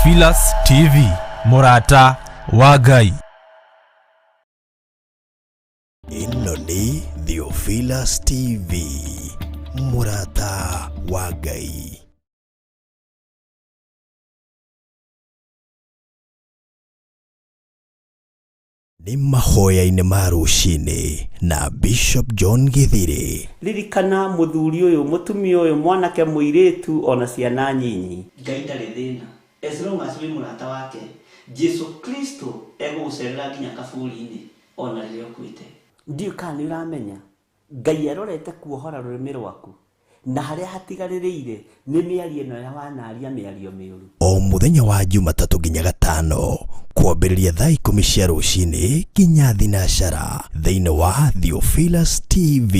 Theophilus TV, mũrata wa Ngai. Ĩno nĩ Theophilus TV, mũrata wa Ngai. Nĩ mahoya-inĩ ma rũcinĩ na Bishop John Githiri. Ririkana mũthuri ũyũ, mũtumia ũyũ, mwanake, mũirĩtu ona ciana nyinyi. Ngai ndarĩ thĩna as long as wĩ mũrata wake. Jesu Kristo egũgũcerera nginya kaburi-inĩ ona rĩrĩa ũkuĩte. Ndiũĩ kana nĩ ũramenya Ngai arorete kuohora rũrĩmĩ rwaku na harĩa hatigarĩrĩire nĩ mĩario ĩno ya wanaria mĩario mĩũru. O mũthenya wa Jumatatũ nginya Gatano kwambĩrĩria thaa 10 cia rũcinĩ nginya thinacara thĩinĩ wa Theophilus TV,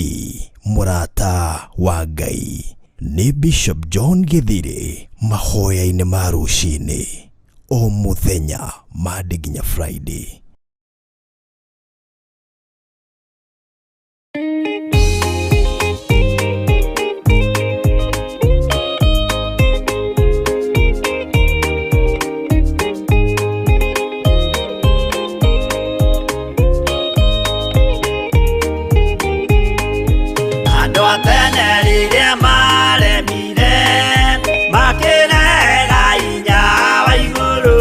mũrata wa Ngai. Nĩ Bishop John Githiri mahoya-inĩ ma rũcinĩ o mũthenya Monday nginya Friday. Andũ a tene rĩrĩa maremire makĩrega hinya wa igũrũ,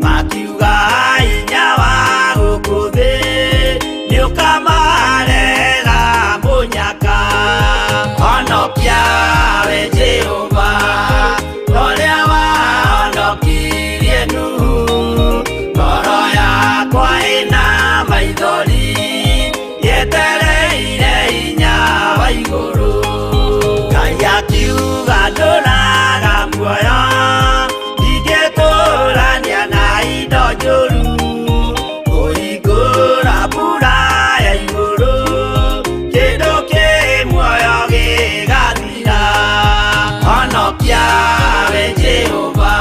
makiuga hinya wa gũkũ thĩ nĩũkamarega mũnyaka. Honokia we Jehova ũrĩa wahonokirie Nuhu, ngoro yakwa ĩna maithori yetereire hinya wa igũrũ. Ngai akiuga ndũraga muoyo, ndingĩtũrania na indo njũru, kũhingũra mbura ya igũrũ, kĩndũ kĩ muoyo gĩgathira. Honokia we Jehova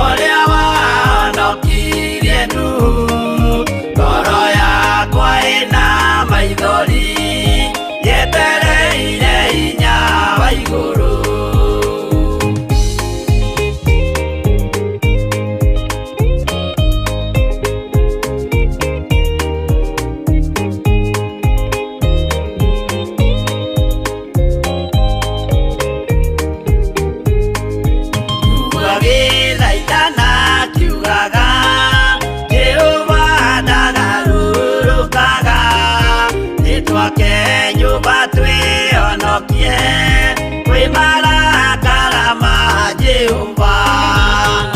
ũrĩa wahonokirie Nuhu, ngoro yakwa ĩna maithori yetereire hinya wa igũrũ. Agĩthaithana akiugaga Jehova ndagarũrũkaga, nĩtwake nyũmba twĩhonokie kwĩ marakara ma Jehova.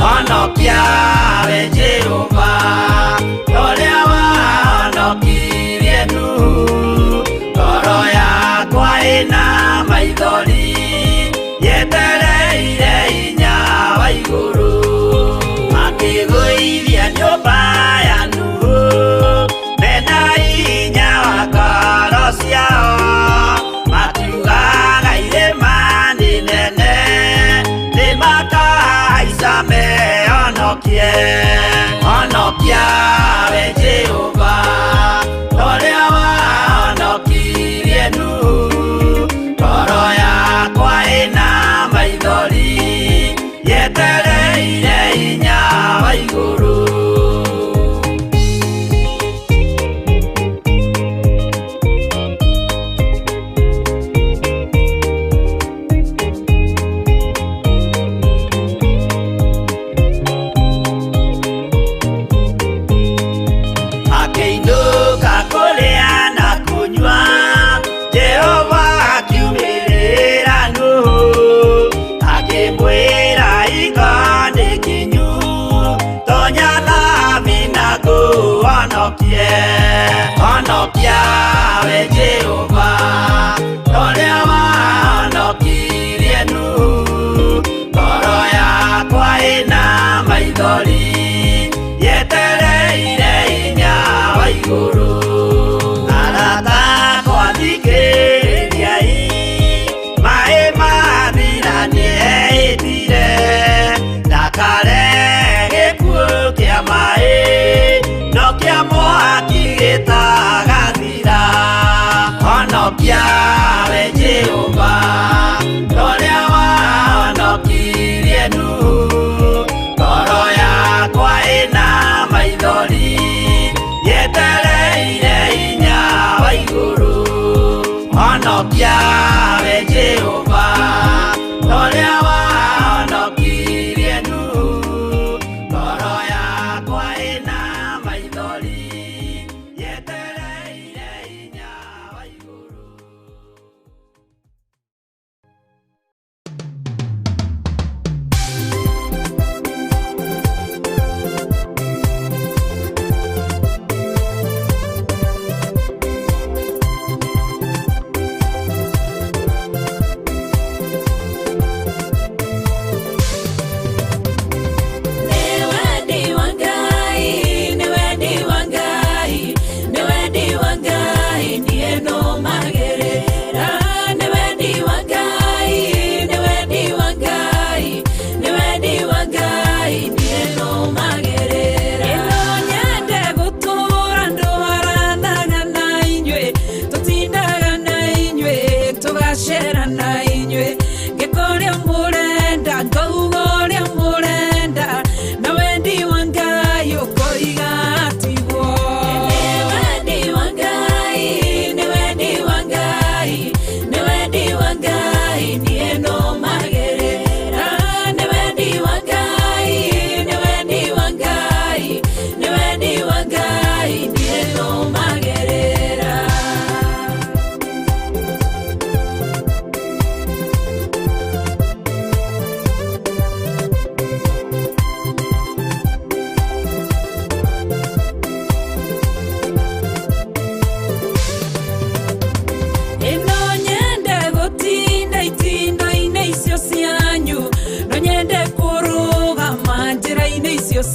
Honokia we Jehova ũrĩa wahonokirie Nuhu, ngoro yakwa ĩna maithori yetereire hinya wa igũrũ. Makĩgũithia nyũmba ya Nuhu mena hinya wa ngoro ciao, makiugaga irĩma nĩ nene nĩmakahaica mehonokie. Honokia we Jehova ũrĩa wahonokirie Nuhu, ngoro yakwa ĩna maithori yetereire hinya wa igũrũ. Akĩinũka kũrĩa na kũnyua, Jehova akiumĩrĩra Nuhu, akĩmwĩra hingo nĩ kinyu, tonya thabina ngũhonokie. Honokia we Jehova ũrĩa wahonokirie Nuhu, ngoro yakwa ĩna maithori yetereire hinya wa igũrũ. Arata akwa thikĩrĩriai, maĩ mathira nĩehĩtire, ndakare gĩkuũ kĩa maĩ no kĩa mwaki gĩtagathira. Honokia we Jehova ũrĩa wahonokirie Nuhu,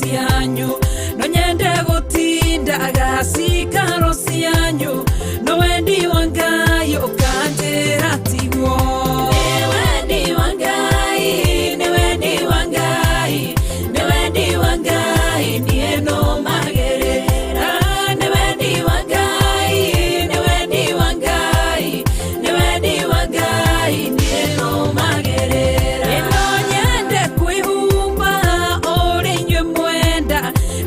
cianyu no nyende gũtindaga cikaro cianyu no wendi wa Ngai ũkanjĩra tiguo. Nĩ wendi wa Ngai, nĩ wendi wa Ngai, nĩ wendi wa Ngai niĩ nũmagĩrĩra. Nĩ wendi wa Ngai, nĩ wendi wa Ngai, nĩ wendi wa Ngai niĩ nũmagĩrĩra. Ĩno nyende kwĩhumba ũrĩa inyuĩ mwenda,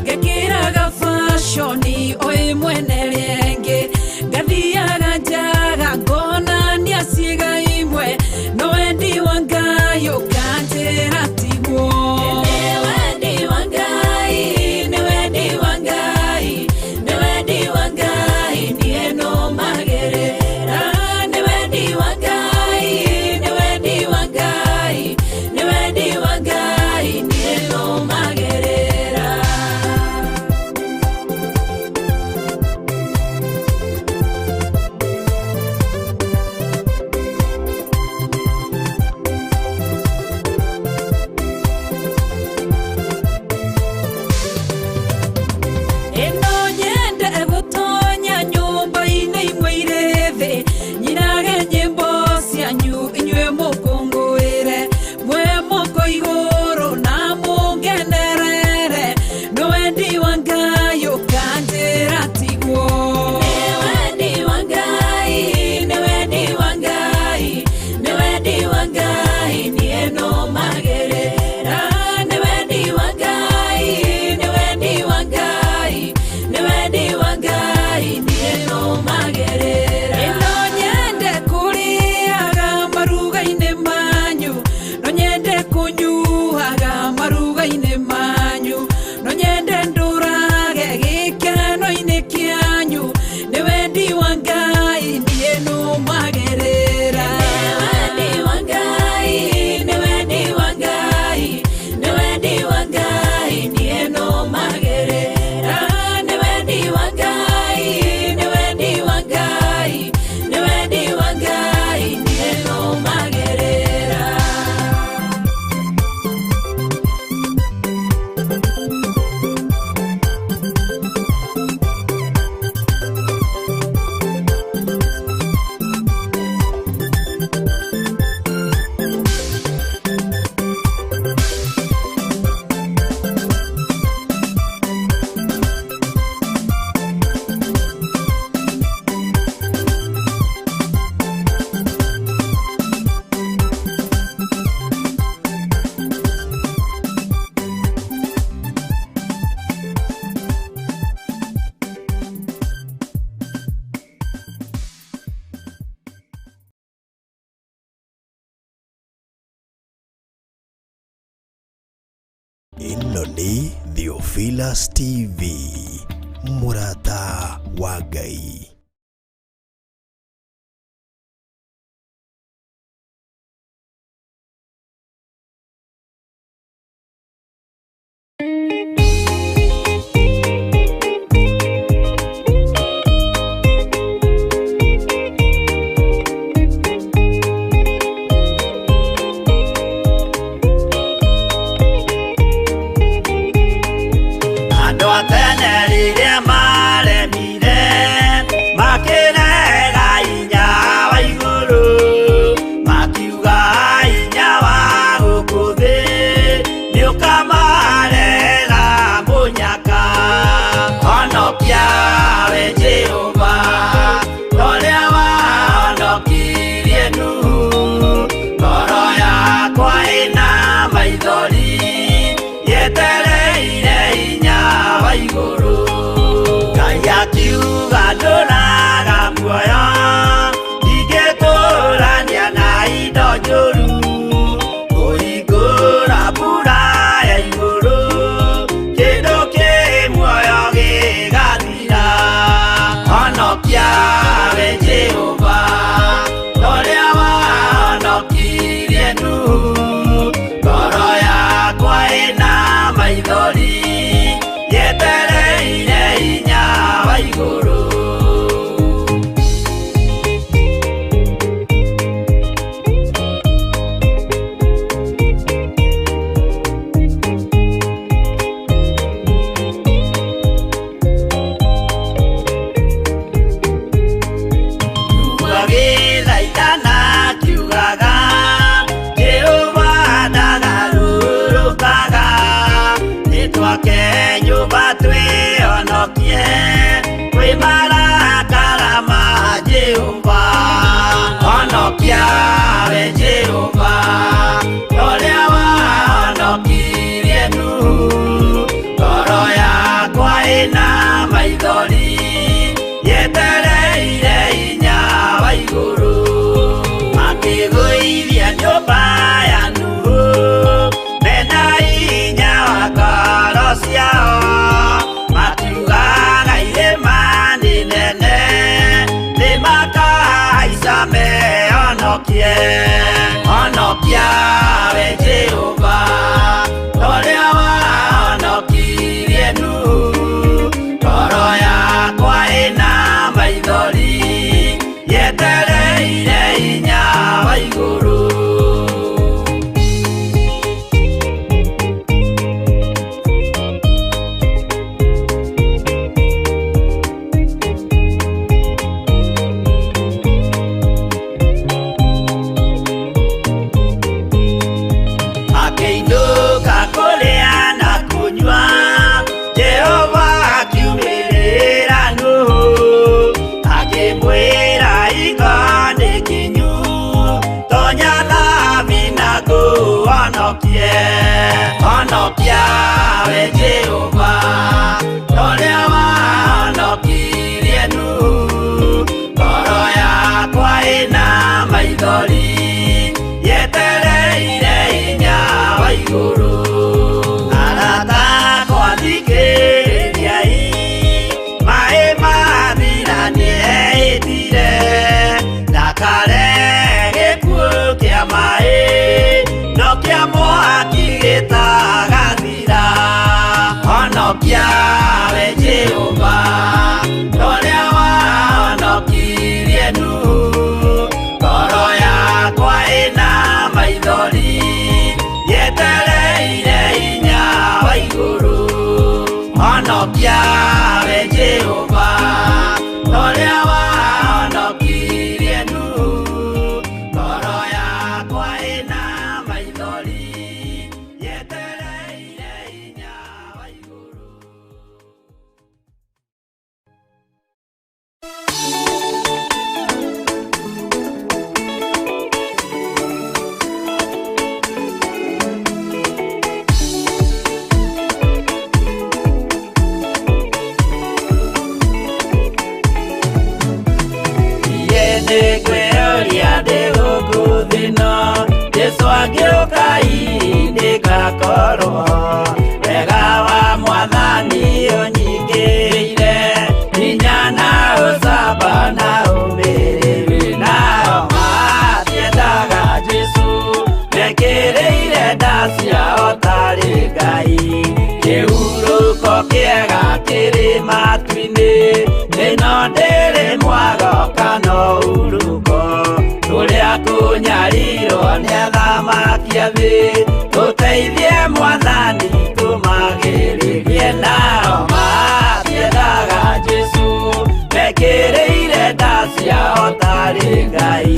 ngekĩraga fashion o ĩmwe na ĩrĩa ĩngĩ, ngathiaga njaga ngonania ciĩga imwe, no wendi wa Ngai ũkanjĩra tiguo. Nĩ wendi wa Ngai, nĩ wendi wa Ngai, nĩ wendi wa Ngai niĩ nũmagĩrĩra. Nĩ wendi wa Ngai, nĩ wendi wa Ngai, nĩ wendi wa Ngai niĩ nũmagĩrĩra. Ĩno nyende gũtonya nyũmba-inĩ imwe irĩ thĩ, nyinage nyĩmbo cianyu inyuĩ mũkũngũĩre, mwe moko igũrũ na mũngenerere, no wendi wa Ngai ũkanjĩra tiguo. Nĩ wendi wa Ngai, nĩ wendi wa Ngai, nĩ wendi wa Ngai niĩ nũmagĩrĩra. Nĩ wendi wa Ngai, nĩ wendi wa Ngai, nĩ wendi wa Ngai niĩ nũmagĩrĩra. Ĩno nyende kũrĩaga maruga-inĩ manyu, no nyende kũnyuaga maruga-inĩ manyu, no nyende ndũrage gĩkeno-inĩ kĩanyu, nĩ wendi wa Ngai niĩ nũmagĩrĩra. Nĩ wendi wa Ngai, nĩ wendi wa Ngai, nĩ wendi wa Ngai niĩ nũmagĩrĩra. Nĩ wendi wa Ngai, nĩ wendi wa Ngai, nĩ wendi wa Ngai niĩ nũmagĩrĩra. Ĩno nĩ Theophilus TV, mũrata wa Ngai. Andũ a tene rĩrĩa maremire honokie kwĩ marakara ma Jehova. Honokia we Jehova, ũrĩa wahonokirie Nuhu. Ngoro yakwa ĩna maithori, yetereire hinya wa igũrũ. Makĩgũithia nyũmba ya Nuhu, mena hinya wa ngoro ciao. Makiugaga irĩma nĩ nene, nĩmakahaica mehonokie. Honokia we Jehova, ũrĩa wahonokirie Nuhu. Ngoro yakwa ĩna maithori, yetereire hinya wa igũrũ. Akĩinũka kũrĩa na kũnyua, Jehova akiumĩrĩra Nuhu, akĩmwĩra hingo nĩ kinyu, tonya thabina ngũhonokie. Honokia we Jehova, ũrĩa wahonokirie Nuhu. Ngoro yakwa ĩna maithori, yetereire hinya wa igũrũ. Arata akwa thikĩrĩriai, maĩ mathira nĩehĩtire, ndakare gĩkuũ kĩa maĩ, no kĩa mwaki gĩtagathira. Honokia we Jehova, ũrĩa wahonokirie Nuhu. Ngoro yakwa ĩna maithori, yetereire hinya wa igũrũ. Honokia we Jehova, ũrĩa wahonokirie Nuhu. Ngoro yakwa ĩna maithori, yetereire hinya wa igũrũ. Nĩngwĩyũria ndĩ gũkũ thĩ ĩno, Jesũ angĩũka hihi nĩngakorwo. Wega wa Mwathani ũnyingĩrĩire, hinya na ũcamba na ũmĩrĩru. Nao matiendaga Jesũ, mekĩrĩire nda ciao tarĩ Ngai. Kĩhurũko kĩega kĩrĩ matu-inĩ, ĩno ndĩrĩ mwago kana ũhurũko. Kũrĩa kũnyarirwo nĩ athamaki a thĩ, tũteithie Mwathani tũmagĩrĩrie. Nao matiendaga Jesũ, mekĩrĩire nda ciao tarĩ Ngai.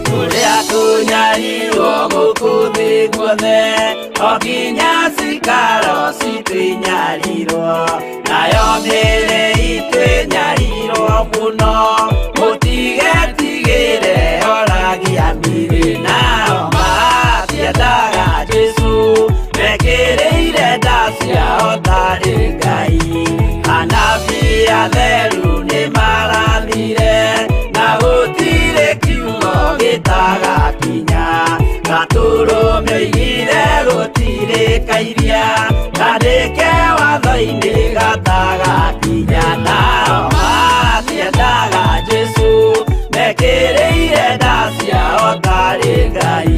Kũrĩa kũnyarirwo gũkũ thĩ guothe, o nginya cikaro citũ inyarirwo, nayo mĩĩrĩ itũ ĩnyarirwo mũno, mũtigetigĩre oragia mĩĩrĩ. Nao matiendaga Jesũ, mekĩrĩire nda ciao tarĩ Ngai. Anabii atheru nĩmarathire, na gũtirĩ kiugo gĩtagakinya. Gatũrũme oigire gũtirĩ kairia, kandĩke watho-inĩ gatagakinya. Nao matiendaga Jesũ, mekĩrĩire nda ciao tarĩ Ngai.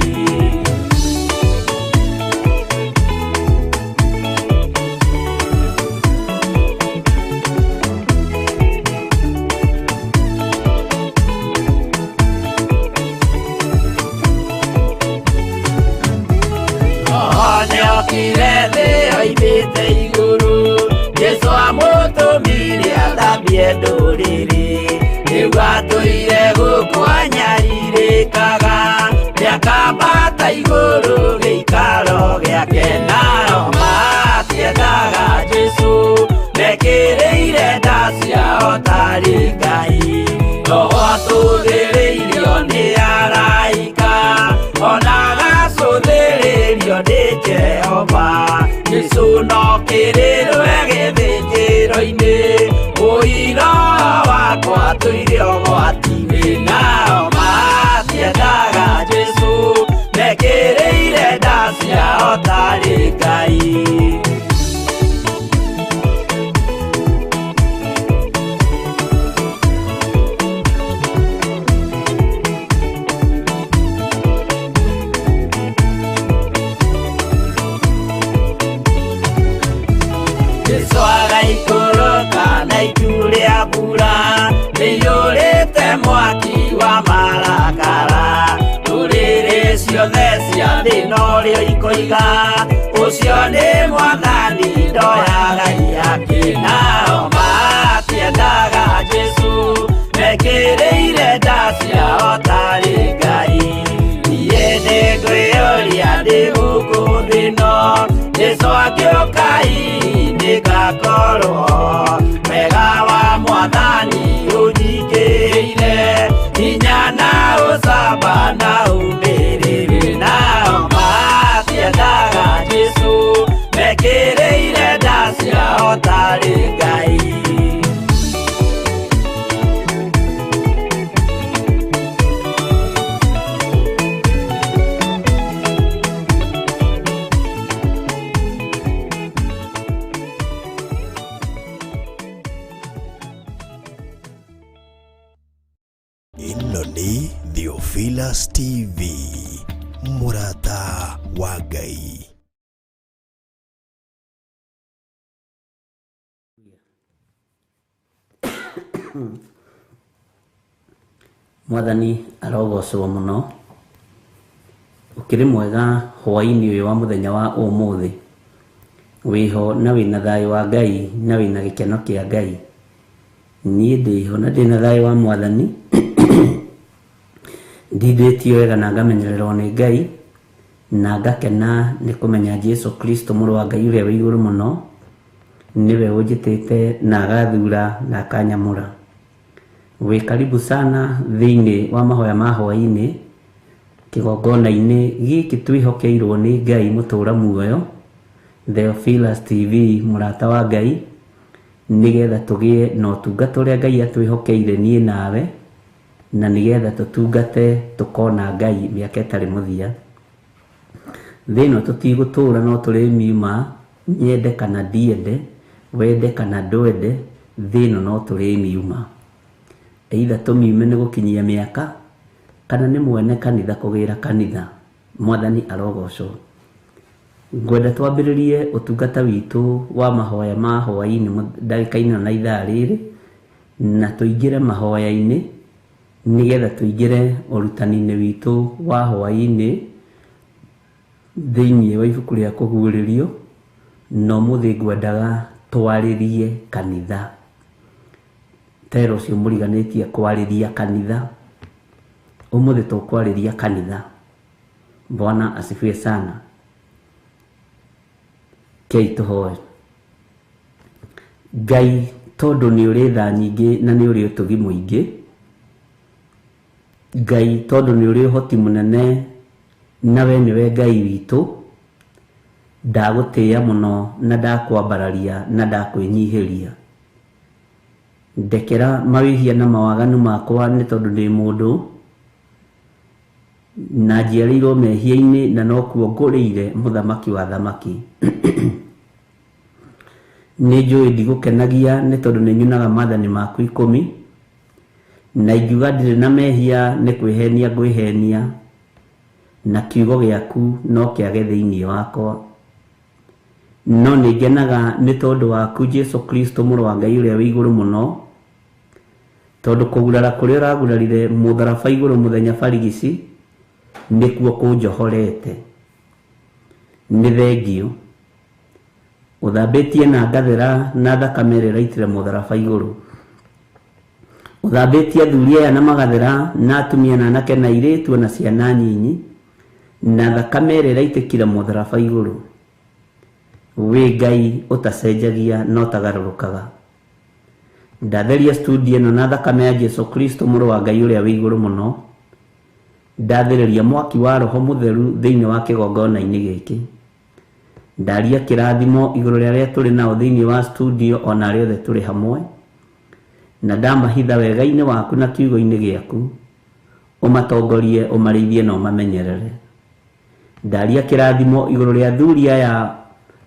Nĩokire thĩ oimĩte igũrũ, atongorie ndũrĩrĩ rĩu atũire gũkũ anyarirĩkaga nĩakambata igũrũ gĩikaro gĩake nao matiendaga Jesũ mekĩrĩire nda ciao tarĩ Ngai roho atũthĩrĩirio nĩ araika ona agacũthĩrĩrio nĩ Jehova Jesũ no kĩrĩrwe gĩthĩnjĩro-inĩ ũira wakwa tũire ũgwati-inĩ nao matiendaga Jesũ mekĩrĩire nda ciao tarĩ Ngai. Jesu agaikũrũka na itu rĩa mbura rĩiyũrĩte mwaki wa marakara ndũrĩrĩ ciothe cia thĩ norĩo ikoiga ũcio nĩ mwathani ndoyaga ihaki nao matiendaga Jesũ mekĩrĩire nda ciao tarĩ Ngai niĩ nĩngwĩyũria ndĩ gũkũ thĩ ĩno Jesũ akĩũka nĩngakorwo wega wa mwathani ũnjingĩrĩire hinya na ũcamba na ũmĩrĩru nao matiendaga Jesũ mekĩrĩire nda ciao tarĩ Ngai. Ĩno nĩ Theophilus TV, mũrata wa Ngai. Mwathani arogocwo mũno. Ũkĩrĩ mwega hwaĩ-inĩ ũyũ wa mũthenya wa ũmũthĩ, wĩho na wĩna thayũ wa Ngai na wĩna gĩkeno kĩa Ngai. Niĩ ndĩho na ndĩna thayũ wa mwathani ndindĩtio wega na ngamenyererwo nĩ Ngai na ngakena nĩ kũmenya Jesũ Kristo mũrũ wa Ngai ũrĩa wĩ igũrũ mũno nĩwe ũnjĩtĩte na agathura na akanyamũra. Wĩ karibu sana thĩinĩ wa mahoya ma hwaĩ-inĩ kĩgongona-inĩ gĩkĩ twĩhokeirwo nĩ Ngai mũtũra muoyo Theophilus TV mũrata wa Ngai nĩgetha tũgĩe na ũtungata ũrĩa Ngai atwĩhokeire niĩ nawe na nĩgetha tũtungate tũkona Ngai mĩaka ĩtarĩ mũthia. Thĩ ĩno tũtigũtũra no tũrĩmiuma nyende kana ndiende wende kana ndwende thĩ ĩno no tũrĩmiuma. Either tũmiume nĩ gũkinyia mĩaka kana nĩ mwene kanitha kũgĩra kanitha. Mwathani arogocwo. Ngwenda twambĩrĩrie ũtungata witũ wa mahoya ma hwaĩ-inĩ ndagĩka-inĩ na ithaa rĩrĩ na tũingĩre mahoya-inĩ nĩgetha tũingĩre ũrutani-inĩ witũ wa hwaĩ-inĩ thĩinĩ wa ibuku rĩa kũguũrĩrio na ũmũthĩ ngwendaga twarĩrie kanitha. Tera ũcio mũriganĩtie kwarĩria kanitha, ũmũthĩ tũkwarĩria kanitha. Bwana asifiwe sana. Kei tũhoe. Ngai tondũ nĩ ũrĩ tha nyingĩ na nĩ ũrĩ ũtugi mũingĩ, Ngai tondũ nĩ ũrĩ ũhoti mũnene na we nĩwe Ngai witũ, ndagũtĩĩa mũno na ndakwambararia na ndakwĩnyihĩria. Ndekera mawĩhia na mawaganu makwa nĩ tondũ ndĩ mũndũ na njiarĩirwo mehia-inĩ na nokuo ngũrĩire mũthamaki wa thamaki. Nĩ njũĩ ndigũkenagia nĩ tondũ nĩ nyunaga maathani maku 10 na ingiuga ndirĩ na mehia nĩ kwĩhenia ngwĩhenia na kiugo gĩaku no kĩage thĩinĩ wakwa. No nĩ ngenaga nĩ tondũ waku Jesũ Kristo mũrũ wa Ngai ũrĩa wĩ igũrũ mũno, tondũ kũgurara kũrĩa ũragurarire mũtharaba igũrũ mũthenya barigici nĩkuo kũnjohorete. Nĩ thengio ũthambĩtie na ngathera na thakame ĩrĩa ĩraitire mũtharaba igũrũ. Ũthambĩtie athuri aya na magathera na atumia na anake na airĩtu na ciana nyinyi na thakame ĩrĩa ĩraitĩkire mũtharaba igũrũ. Wĩ Ngai ũtacenjagia na ũtagarũrũkaga. Ndatheria studio ĩno na thakame ya Jesu Kristo mũrũ wa Ngai ũrĩa wĩ igũrũ mũno. Ndathĩrĩria mwaki wa Roho Mũtheru thĩinĩ wa kĩgongona-inĩ gĩkĩ. Ndaria kĩrathimo igũrũ rĩa arĩa tũrĩ nao thĩinĩ wa studio ona arĩa othe tũrĩ hamwe. Na ndamahitha wega-inĩ waku na kiugo-inĩ gĩaku, ũmatongorie, ũmarĩithie na ũmamenyerere. Ndaria kĩrathimo igũrũ rĩa athuri aya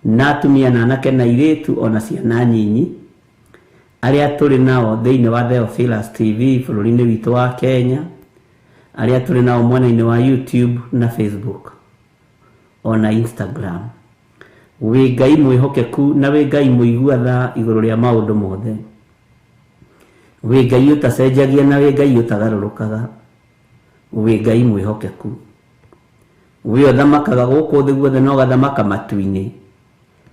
na atumia na anake na airĩtu ona ciana nyinyi arĩa tũrĩ nao thĩinĩ wa Theophilus TV bũrũri-inĩ witũ wa Kenya, arĩa tũrĩ nao mwena-inĩ wa YouTube na Facebook ona Instagram. Wĩ Ngai mwĩhokeku na wĩ Ngai mũigua tha igũrũ rĩa maũndũ mothe. Wĩ Ngai ũtacenjagia na wĩ Ngai ũtagarũrũkaga. Wĩ Ngai mwĩhokeku. Wĩ ũthamakaga gũkũ thĩ guothe na ũgathamaka matu-inĩ.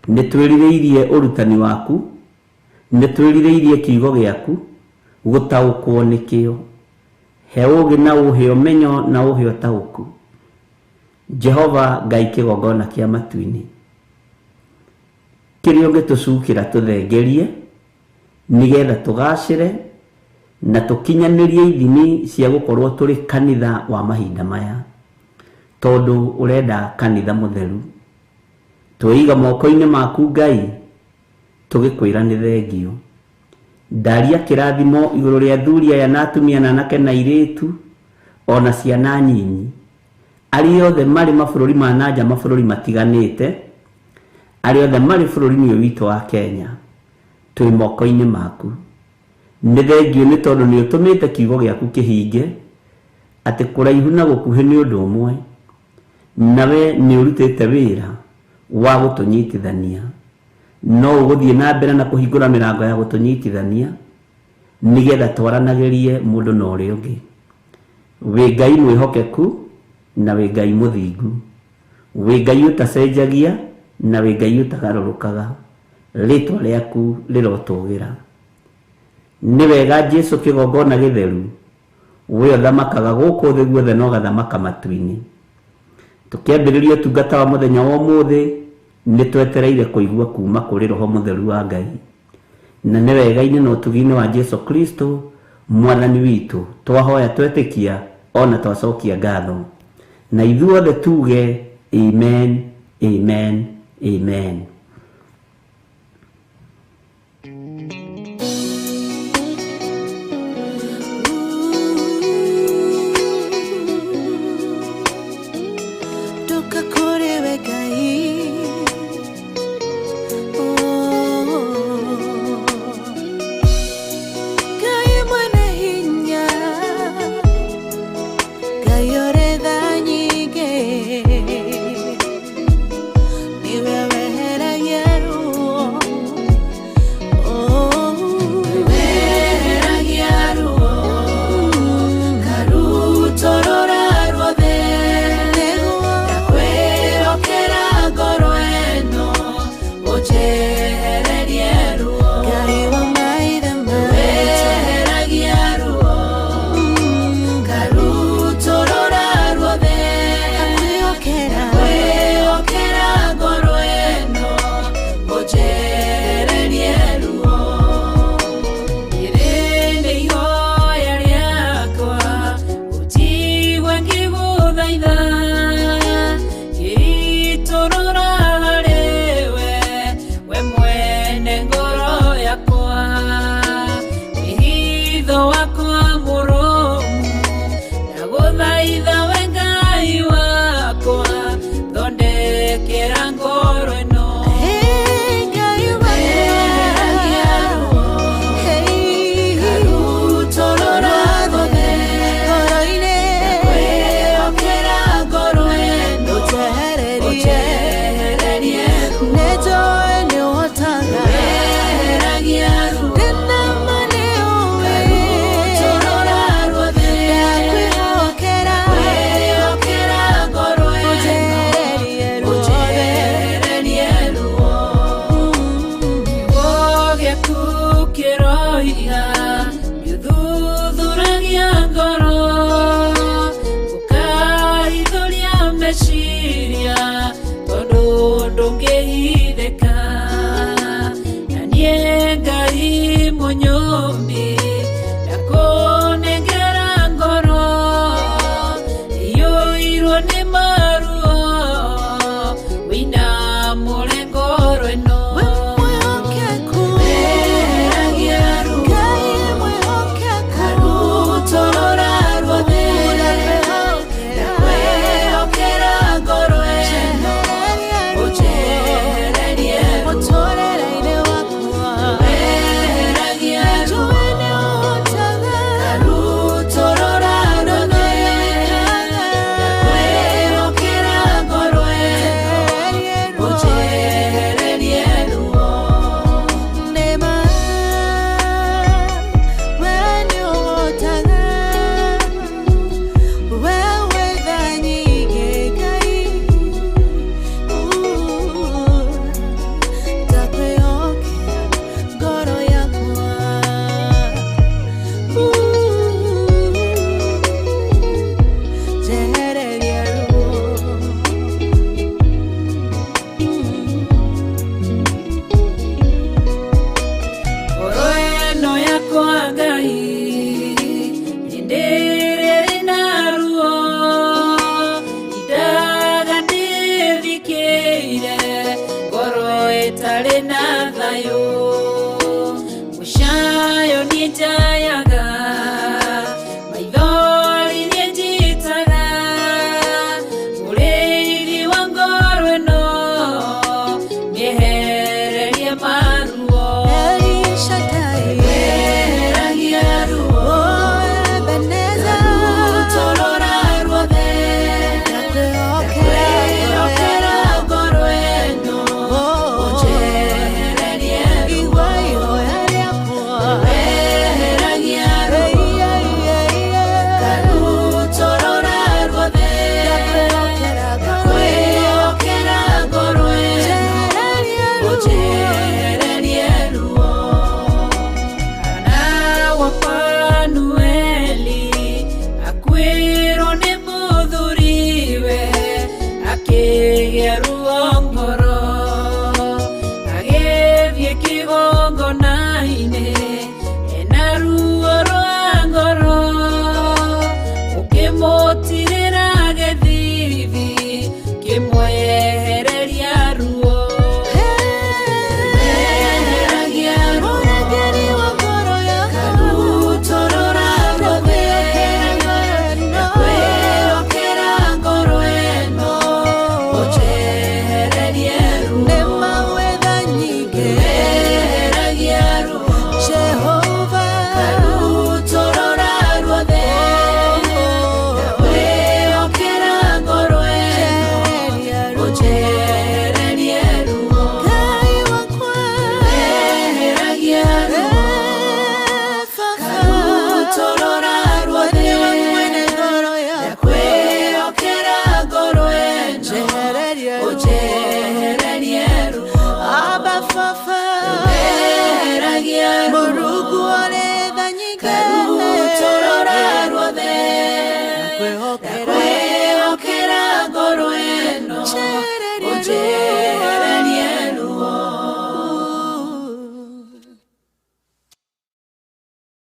Nĩ twĩrirĩirie ũrutani waku, nĩ twĩrirĩirie kiugo gĩaku, gũtaũkwo nĩkĩo. He ũũgĩ na ũhe ũmenyo na ũhe ũtaũku. Jehova Ngai kĩgongona kĩa matu-inĩ, kĩrĩa ũngĩtũcukĩra tũthengerie nĩgetha tũgacĩre na tũkinyanĩrie ithimi cia gũkorwo tũrĩ kanitha wa mahinda maya, tondũ ũrenda kanitha mũtheru. Twĩiga moko-inĩ maku Ngai, tũgĩkwĩra nĩ thengio. Ndaria kĩrathimo igũrũ rĩa athuri aya na atumia na anake na airĩtu ona ciana nyinyi arĩa othe marĩ mabũrũri ma nanja, mabũrũri matiganĩte, arĩa othe marĩ bũrũri-inĩ ũyũ witũ wa Kenya, twĩ moko-inĩ maku. Nĩ thengio nĩ tondũ nĩ ũtũmĩte kiugo gĩaku kĩhinge atĩ kũraihu na gũkuhĩ nĩ ũndũ ũmwe, nawe nĩ ũrutĩte wĩra wa gũtũnyitithania. No ũgũthiĩ na mbere na kũhingũra mĩrango ya gũtũnyitithania nĩgetha twaranagĩrie mũndũ na ũrĩa ũngĩ. Wĩ Ngai mwĩhokeku na wĩ Ngai mũthingu. Wĩ Ngai ũtacenjagia na wĩ Ngai ũtagarũrũkaga. Rĩtwa rĩaku rĩrotũgĩra. Nĩ wega Jesu kĩgongona gĩtheru, we ũthamakaga gũkũ thĩ guothe na ũgathamaka matu-inĩ. Tũkĩambĩrĩria ũtungata wa mũthenya wa ũmũthĩ, nĩ twetereire kũigua kuma kũrĩ Roho Mũtheru wa Ngai. Na nĩ wega-inĩ na ũtugi-inĩ wa Jesu Kristo mwathani witũ, twahoya twetĩkia ona twacokia ngatho. Na ithuothe tuge amen, amen, amen. Ndĩna ma nĩ ũĩ. Ndakwĩhokera.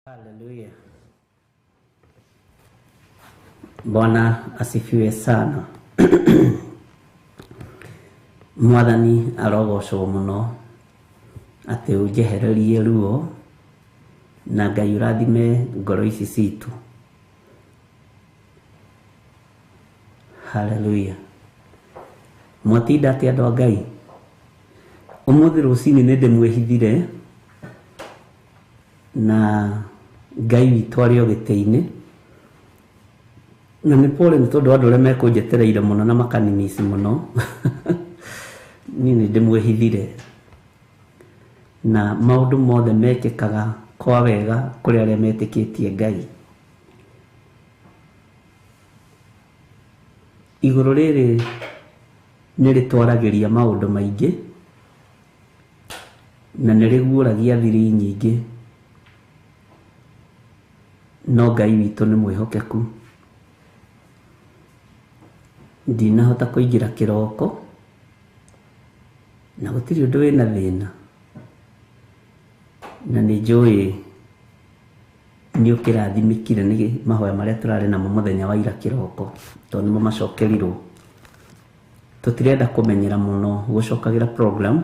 Haleluya. Bwana asifiwe sana. Mwathani arogocwo muno atĩ ũnjehererie ruo na Ngai ũrathime ngoro ici citũ. Haleluya. Mwatinda atĩa andũ a Ngai? Ũmũthĩ rũcinĩ nĩ ndĩmwĩhithire na Ngai witũ arĩ o gĩtĩ-inĩ, na nĩ pole nĩ tondũ andũ arĩa mekũnjetereire mũno na makanimisi mũno. Niĩ nĩ ndĩmwĩhithire na maũndũ mothe mekĩkaga kwa wega kũrĩ arĩa metĩkĩtie Ngai. Igũrũ rĩrĩ nĩ rĩtwaragĩria maũndũ maingĩ na nĩ rĩguũragia thiri nyingĩ, no Ngai witũ nĩ mwĩhokeku. Ndinahota kũingĩra kĩroko na gũtirĩ ũndũ wĩna thĩna, na nĩ njũĩ nĩ ũkĩrathimĩkire nĩ mahoya marĩa tũrarĩ namo mũthenya wa ira kĩroko, tondũ nĩmo macokerirwo. Tũtirenda kũmenyera mũno gũcokagĩra program,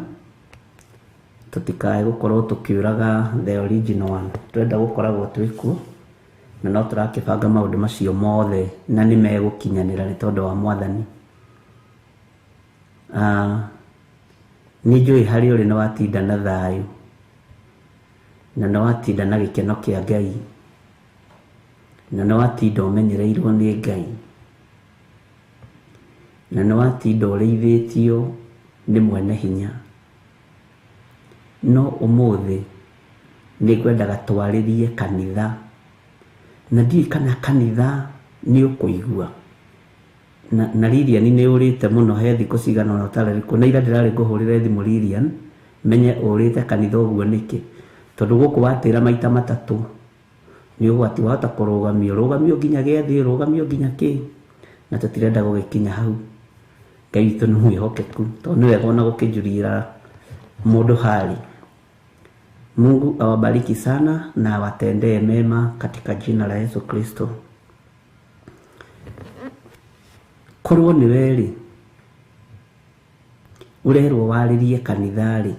tũtikae gũkorwo tũkĩũraga the original one. Tũrenda gũkoragwo twĩ kuo na no tũrakĩbanga maũndũ macio mothe na nĩ megũkinyanĩra nĩ tondũ wa Mwathani. Nĩ njũĩ harĩa ũrĩ nĩ watinda na thayũ na nĩ watinda na gĩkeno kĩa Ngai na nĩ watinda ũmenyereirwo nĩ Ngai na nĩ watinda ũrĩithĩtio nĩ mwene hinya. No ũmũthĩ nĩ ngwendaga twarĩrie kanitha, na ndiũĩ kana kanitha nĩ ũkũigua. Na Lilian nĩ ũrĩte mũno, he thikũ cigana ũna ũtararĩ kuo, na ira ndĩrarĩ ngũhũrĩre thimũ Lilian menye ũrĩte kanitha ũguo nĩkĩ, tondũ gũkũ watĩra maita matatũ nĩ ũgwati, wahota kũrũgamio, rũgamio nginya gĩathĩ, rũgamio nginya kĩ, na tũtirenda gũgĩkinya hau. Ngai witũ nĩ mwĩhokeku, tondũ nĩ wega ona gũkĩnjurira mũndũ hali. Mungu awabariki sana na awatendee mema katika jina la Yesu Kristo. Korwo nĩ we rĩ, ũrerwo warĩrie kanitha rĩ,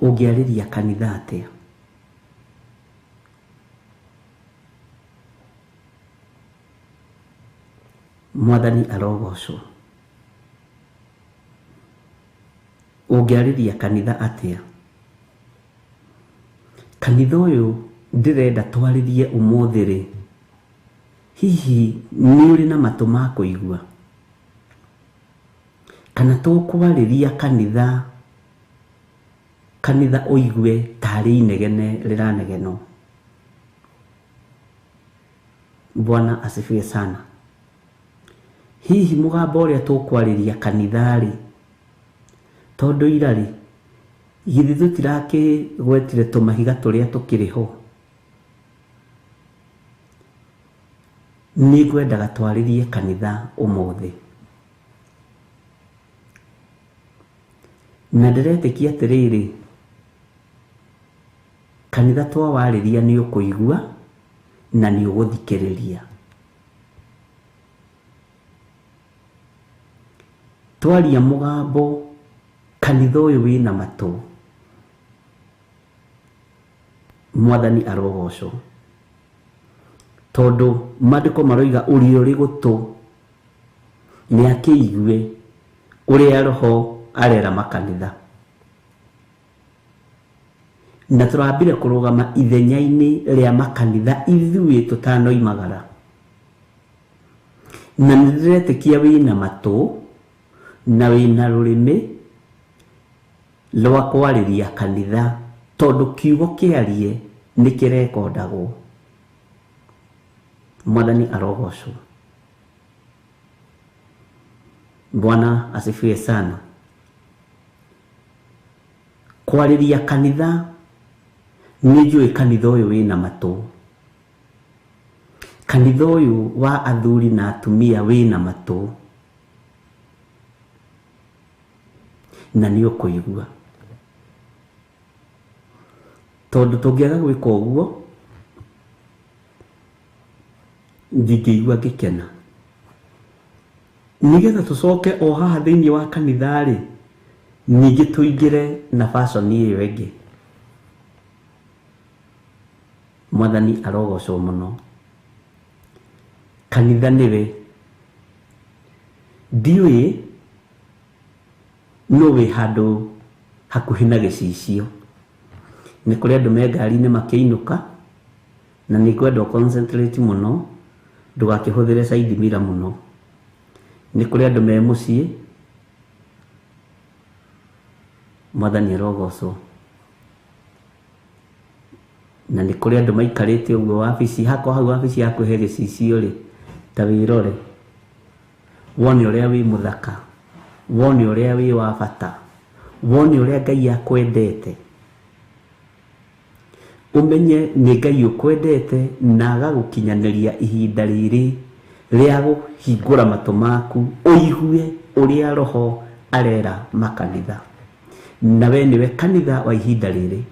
ũngĩarĩria kanitha atĩa? Mwathani arogocwo. Ũngĩarĩria kanitha atĩa? Kanitha ũyũ ndĩrenda twarĩrie ũmũthĩ rĩ, hihi nĩ ũrĩ na matũ ma kũigua? Kana tũkwarĩria kanitha, kanitha ũigue tarĩ inegene rĩranegenwo? Bwana asifiwe sana. Hihi mũgambo ũrĩa tũkwarĩria kanitha rĩ, tondũ ira rĩ, githĩ tũtirakĩgwetire tũmahiga tũrĩa tũkĩrĩ ho? Nĩ ngwendaga twarĩrie kanitha ũmũthĩ, na ndĩretĩkia atĩrĩrĩ, kanitha twawarĩria nĩ ũkũigua na nĩ ũgũthikĩrĩria. Twaria mũgambo kanitha ũyũ wĩna matũ, Mwathani arogocwo, tondũ maandĩko maroiga ũrĩa ũrĩ gũtũ nĩ akĩigue ũrĩa Roho arera makanitha. Na tũrambire kũrũgama ithenya-inĩ rĩa makanitha ithuĩ tũtanoimagara, na nĩ ndĩretĩkia wĩna matũ na wĩna rũrĩmĩ rwa kwarĩria kanitha, tondũ kiugo kĩarie nĩ kĩrekondagwo. Mwathani arogocwo. Bwana asifiwe sana. Kwarĩria kanitha, nĩ njũĩ kanitha ũyũ wĩna matũ, kanitha ũyũ wa athuri na atumia wĩna matũ na nĩ ũkũigua. Tondũ tũngĩaga gwĩka ũguo ndingĩigua ngĩkena. Nĩgetha tũcoke o haha thĩinĩ wa kanitha rĩ, ningĩ tũingĩre na fashion ĩyo ĩngĩ. Mwathani arogocwo mũno. Kanitha nĩwe. Ndiũĩ nũ wĩ handũ hakuhĩ na gĩcicio. Nĩ kũrĩ andũ me ngari-inĩ makĩinũka, na nĩ ngwenda ũ concentrate mũno, ndũgakĩhũthĩre side mirror mũno. Nĩ kũrĩ andũ me mũciĩ, Mwathani arogocwo. Na nĩ kũrĩ andũ maikarĩte ũguo wabici, hakorwo hau wabici yaku he gĩcicio rĩ, ta wĩrore, wone ũrĩa wĩ mũthaka, wone ũrĩa wĩ wa bata, wone ũrĩa Ngai akwendete. Ũmenye nĩ Ngai ũkwendete na agagũkinyanĩria ihinda rĩrĩ rĩa kũhingũra matũ maku, ũigue ũrĩa Roho arera makanitha. Na we nĩwe kanitha wa ihinda rĩrĩ.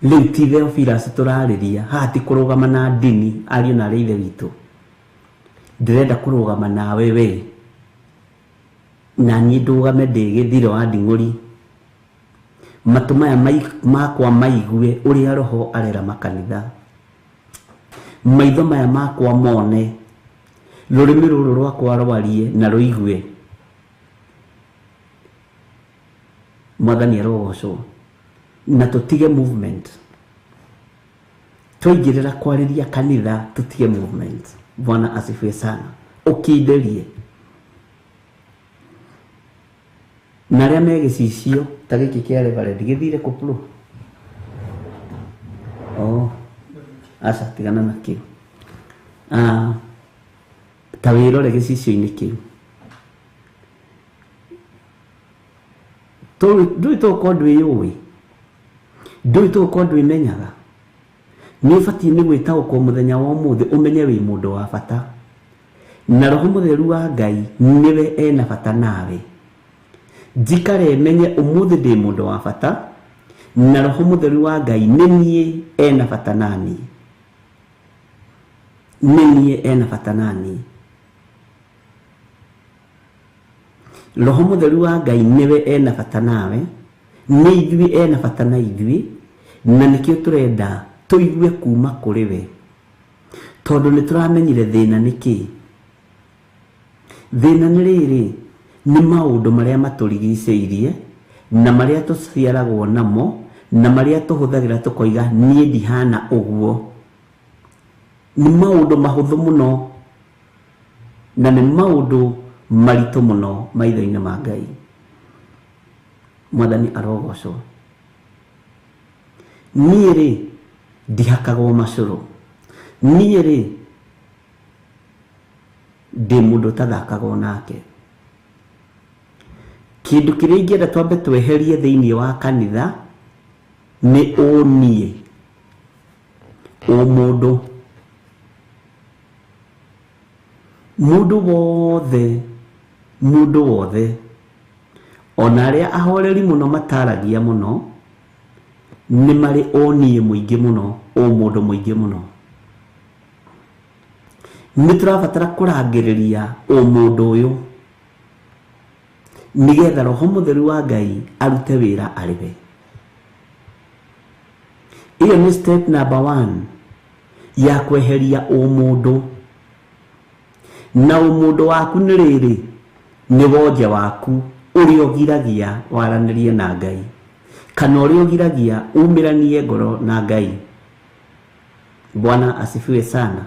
Rĩu ti Theophilus tũrarĩria, haha ti kũrũgama na ndini, ariũ na arĩ ithe witũ. Ndĩrenda kũrũgama nawe we, na niĩ ndũgame ndĩ gĩthiro wa nding'ũri. Matũ maya makwa maigue ũrĩa Roho arera makanitha. Maitho maya makwa mone, rũrĩmĩ rũrũ rwakwa rwarie na rũigue. Mwathani arogocwo. Na tũtige movement. Twaingĩrĩra kwarĩria kanitha tũtige movement. Bwana asifiwe sana. Ũkindĩrie. Na arĩa me gĩcicio ta gĩkĩ kĩa Reverend gĩthire kũ bro? Oh, aca tigana nakĩo. Ta wĩrore gĩcicio-inĩ kĩu. Ndũĩ tũgũkorwo ndwĩyũĩ, ndũĩ tũgũkorwo ndwĩmenyaga. Nĩ ũbatiĩ nĩ gwĩtaũkwo mũthenya wa ũmũthĩ ũmenye wĩ mũndũ wa bata. Na Roho Mũtheru wa Ngai nĩwe ena bata nawe. Njikare menye ũmũthĩ ndĩ mũndũ wa bata, na Roho Mũtheru wa Ngai nĩ niĩ ena bata naniĩ. Nĩ niĩ ena bata naniĩ. Roho Mũtheru wa Ngai nĩwe ena bata nawe, nĩ ithuĩ ena bata na ithuĩ, na nĩkĩo tũrenda tũigue kuma kũrĩ we. Tondũ nĩ tũramenyire thĩna nĩ kĩĩ. Thĩna nĩ rĩrĩ, nĩ maũndũ marĩa matũrigicĩirie, na marĩa tũciaragwo namo, na marĩa tũhũthagĩra tũkoiga niĩ ndihana ũguo. Nĩ maũndũ mahũthũ mũno, na nĩ maũndũ maritũ mũno maitho-inĩ ma Ngai. Mwathani arogocwo. Niĩ rĩ, ndihakagwo macũrũ. Niĩ rĩ, ndĩ mũndũ ũtathakagwo nake. Kĩndũ kĩrĩa ingĩenda twambe tweherie thĩinĩ wa kanitha nĩ ũniĩ, ũmũndũ. Mũndũ wothe, mũndũ wothe, ona arĩa ahoreri mũno mataragia mũno, nĩ marĩ ũniĩ mũingĩ mũno, ũmũndũ mũingĩ mũno. Nĩ tũrabatara kũrangĩrĩria ũmũndũ ũyũ nĩgetha Roho Mũtheru wa Ngai arute wĩra arĩ we. Ĩyo nĩ step number 1 ya kweheria ũmũndũ. Na ũmũndũ waku nĩ rĩrĩ, nĩ wonje waku ũrĩa ũgiragia waranĩrie na Ngai, kana ũrĩa ũgiragia umĩranie ngoro na Ngai. Bwana asifiwe sana.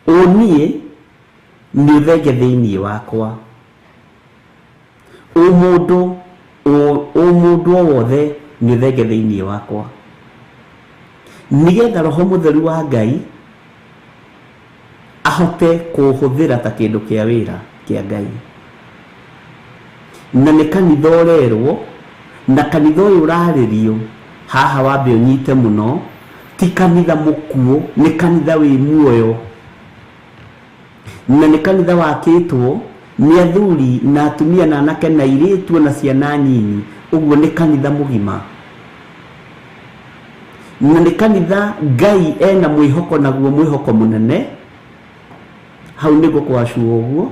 Ũniĩ nĩ ũthenge thĩinĩ wakwa. Ũmũndũ, ũmũndũ o wothe nĩ ũthenge thĩinĩ wakwa. Nĩgetha Roho Mũtheru wa Ngai ahote kũhũthĩra ta kĩndũ kĩa wĩra kĩa Ngai. Na nĩ kanitha ũrerwo, na kanitha ũyũ ũrarĩrio, haha wambe ũnyite mũno, ti kanitha mũkuũ, nĩ kanitha wĩ muoyo. Na nĩ kanitha wakĩtwo nĩ athuri na atumia na anake na airĩtu na ciana nyinyi, ũguo nĩ kanitha mũgima. Na nĩ kanitha Ngai ena mwĩhoko naguo mwĩhoko mũnene hau nĩguo kwacuo ũguo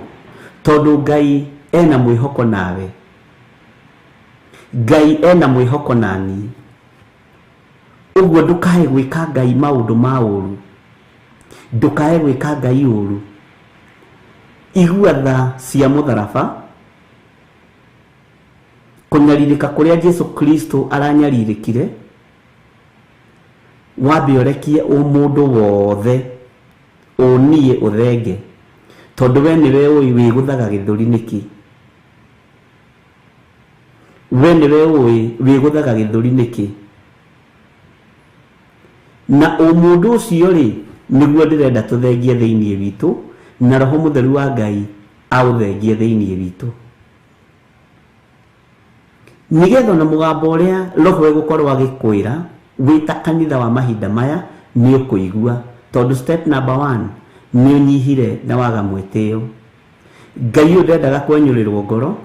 tondũ Ngai ena mwĩhoko nawe Ngai ena mwĩhoko nani ũguo ndũkae gwĩka Ngai maũndũ ma ũru ndũkae gwĩka Ngai ũru igua tha cia mũtharaba kũnyarirĩka kũrĩa Jesu Kristo aranyarirĩkire wambe ũrekie ũmũndũ wothe ũniĩ ũthenge tondũ we nĩwe ũĩ wĩgũthaga gĩthũri nĩkĩ we nĩwe ũĩ wĩgũthaga gĩthũri nĩkĩ na ũmũndũ ũcio rĩ nĩguo ndĩrenda tũthengie thĩinĩ witũ na roho mũtheru wa Ngai aũthengie thĩinĩ witũ nĩgetha na mũgambo ũrĩa roho egũkorwo agĩkwĩra wĩta kanitha wa mahinda maya nĩ ũkũigua tondũ step number 1 nĩ ũnyihire na waga mwĩtĩo Ngai ũyũ ndendaga kwenyũrĩrwo ngoro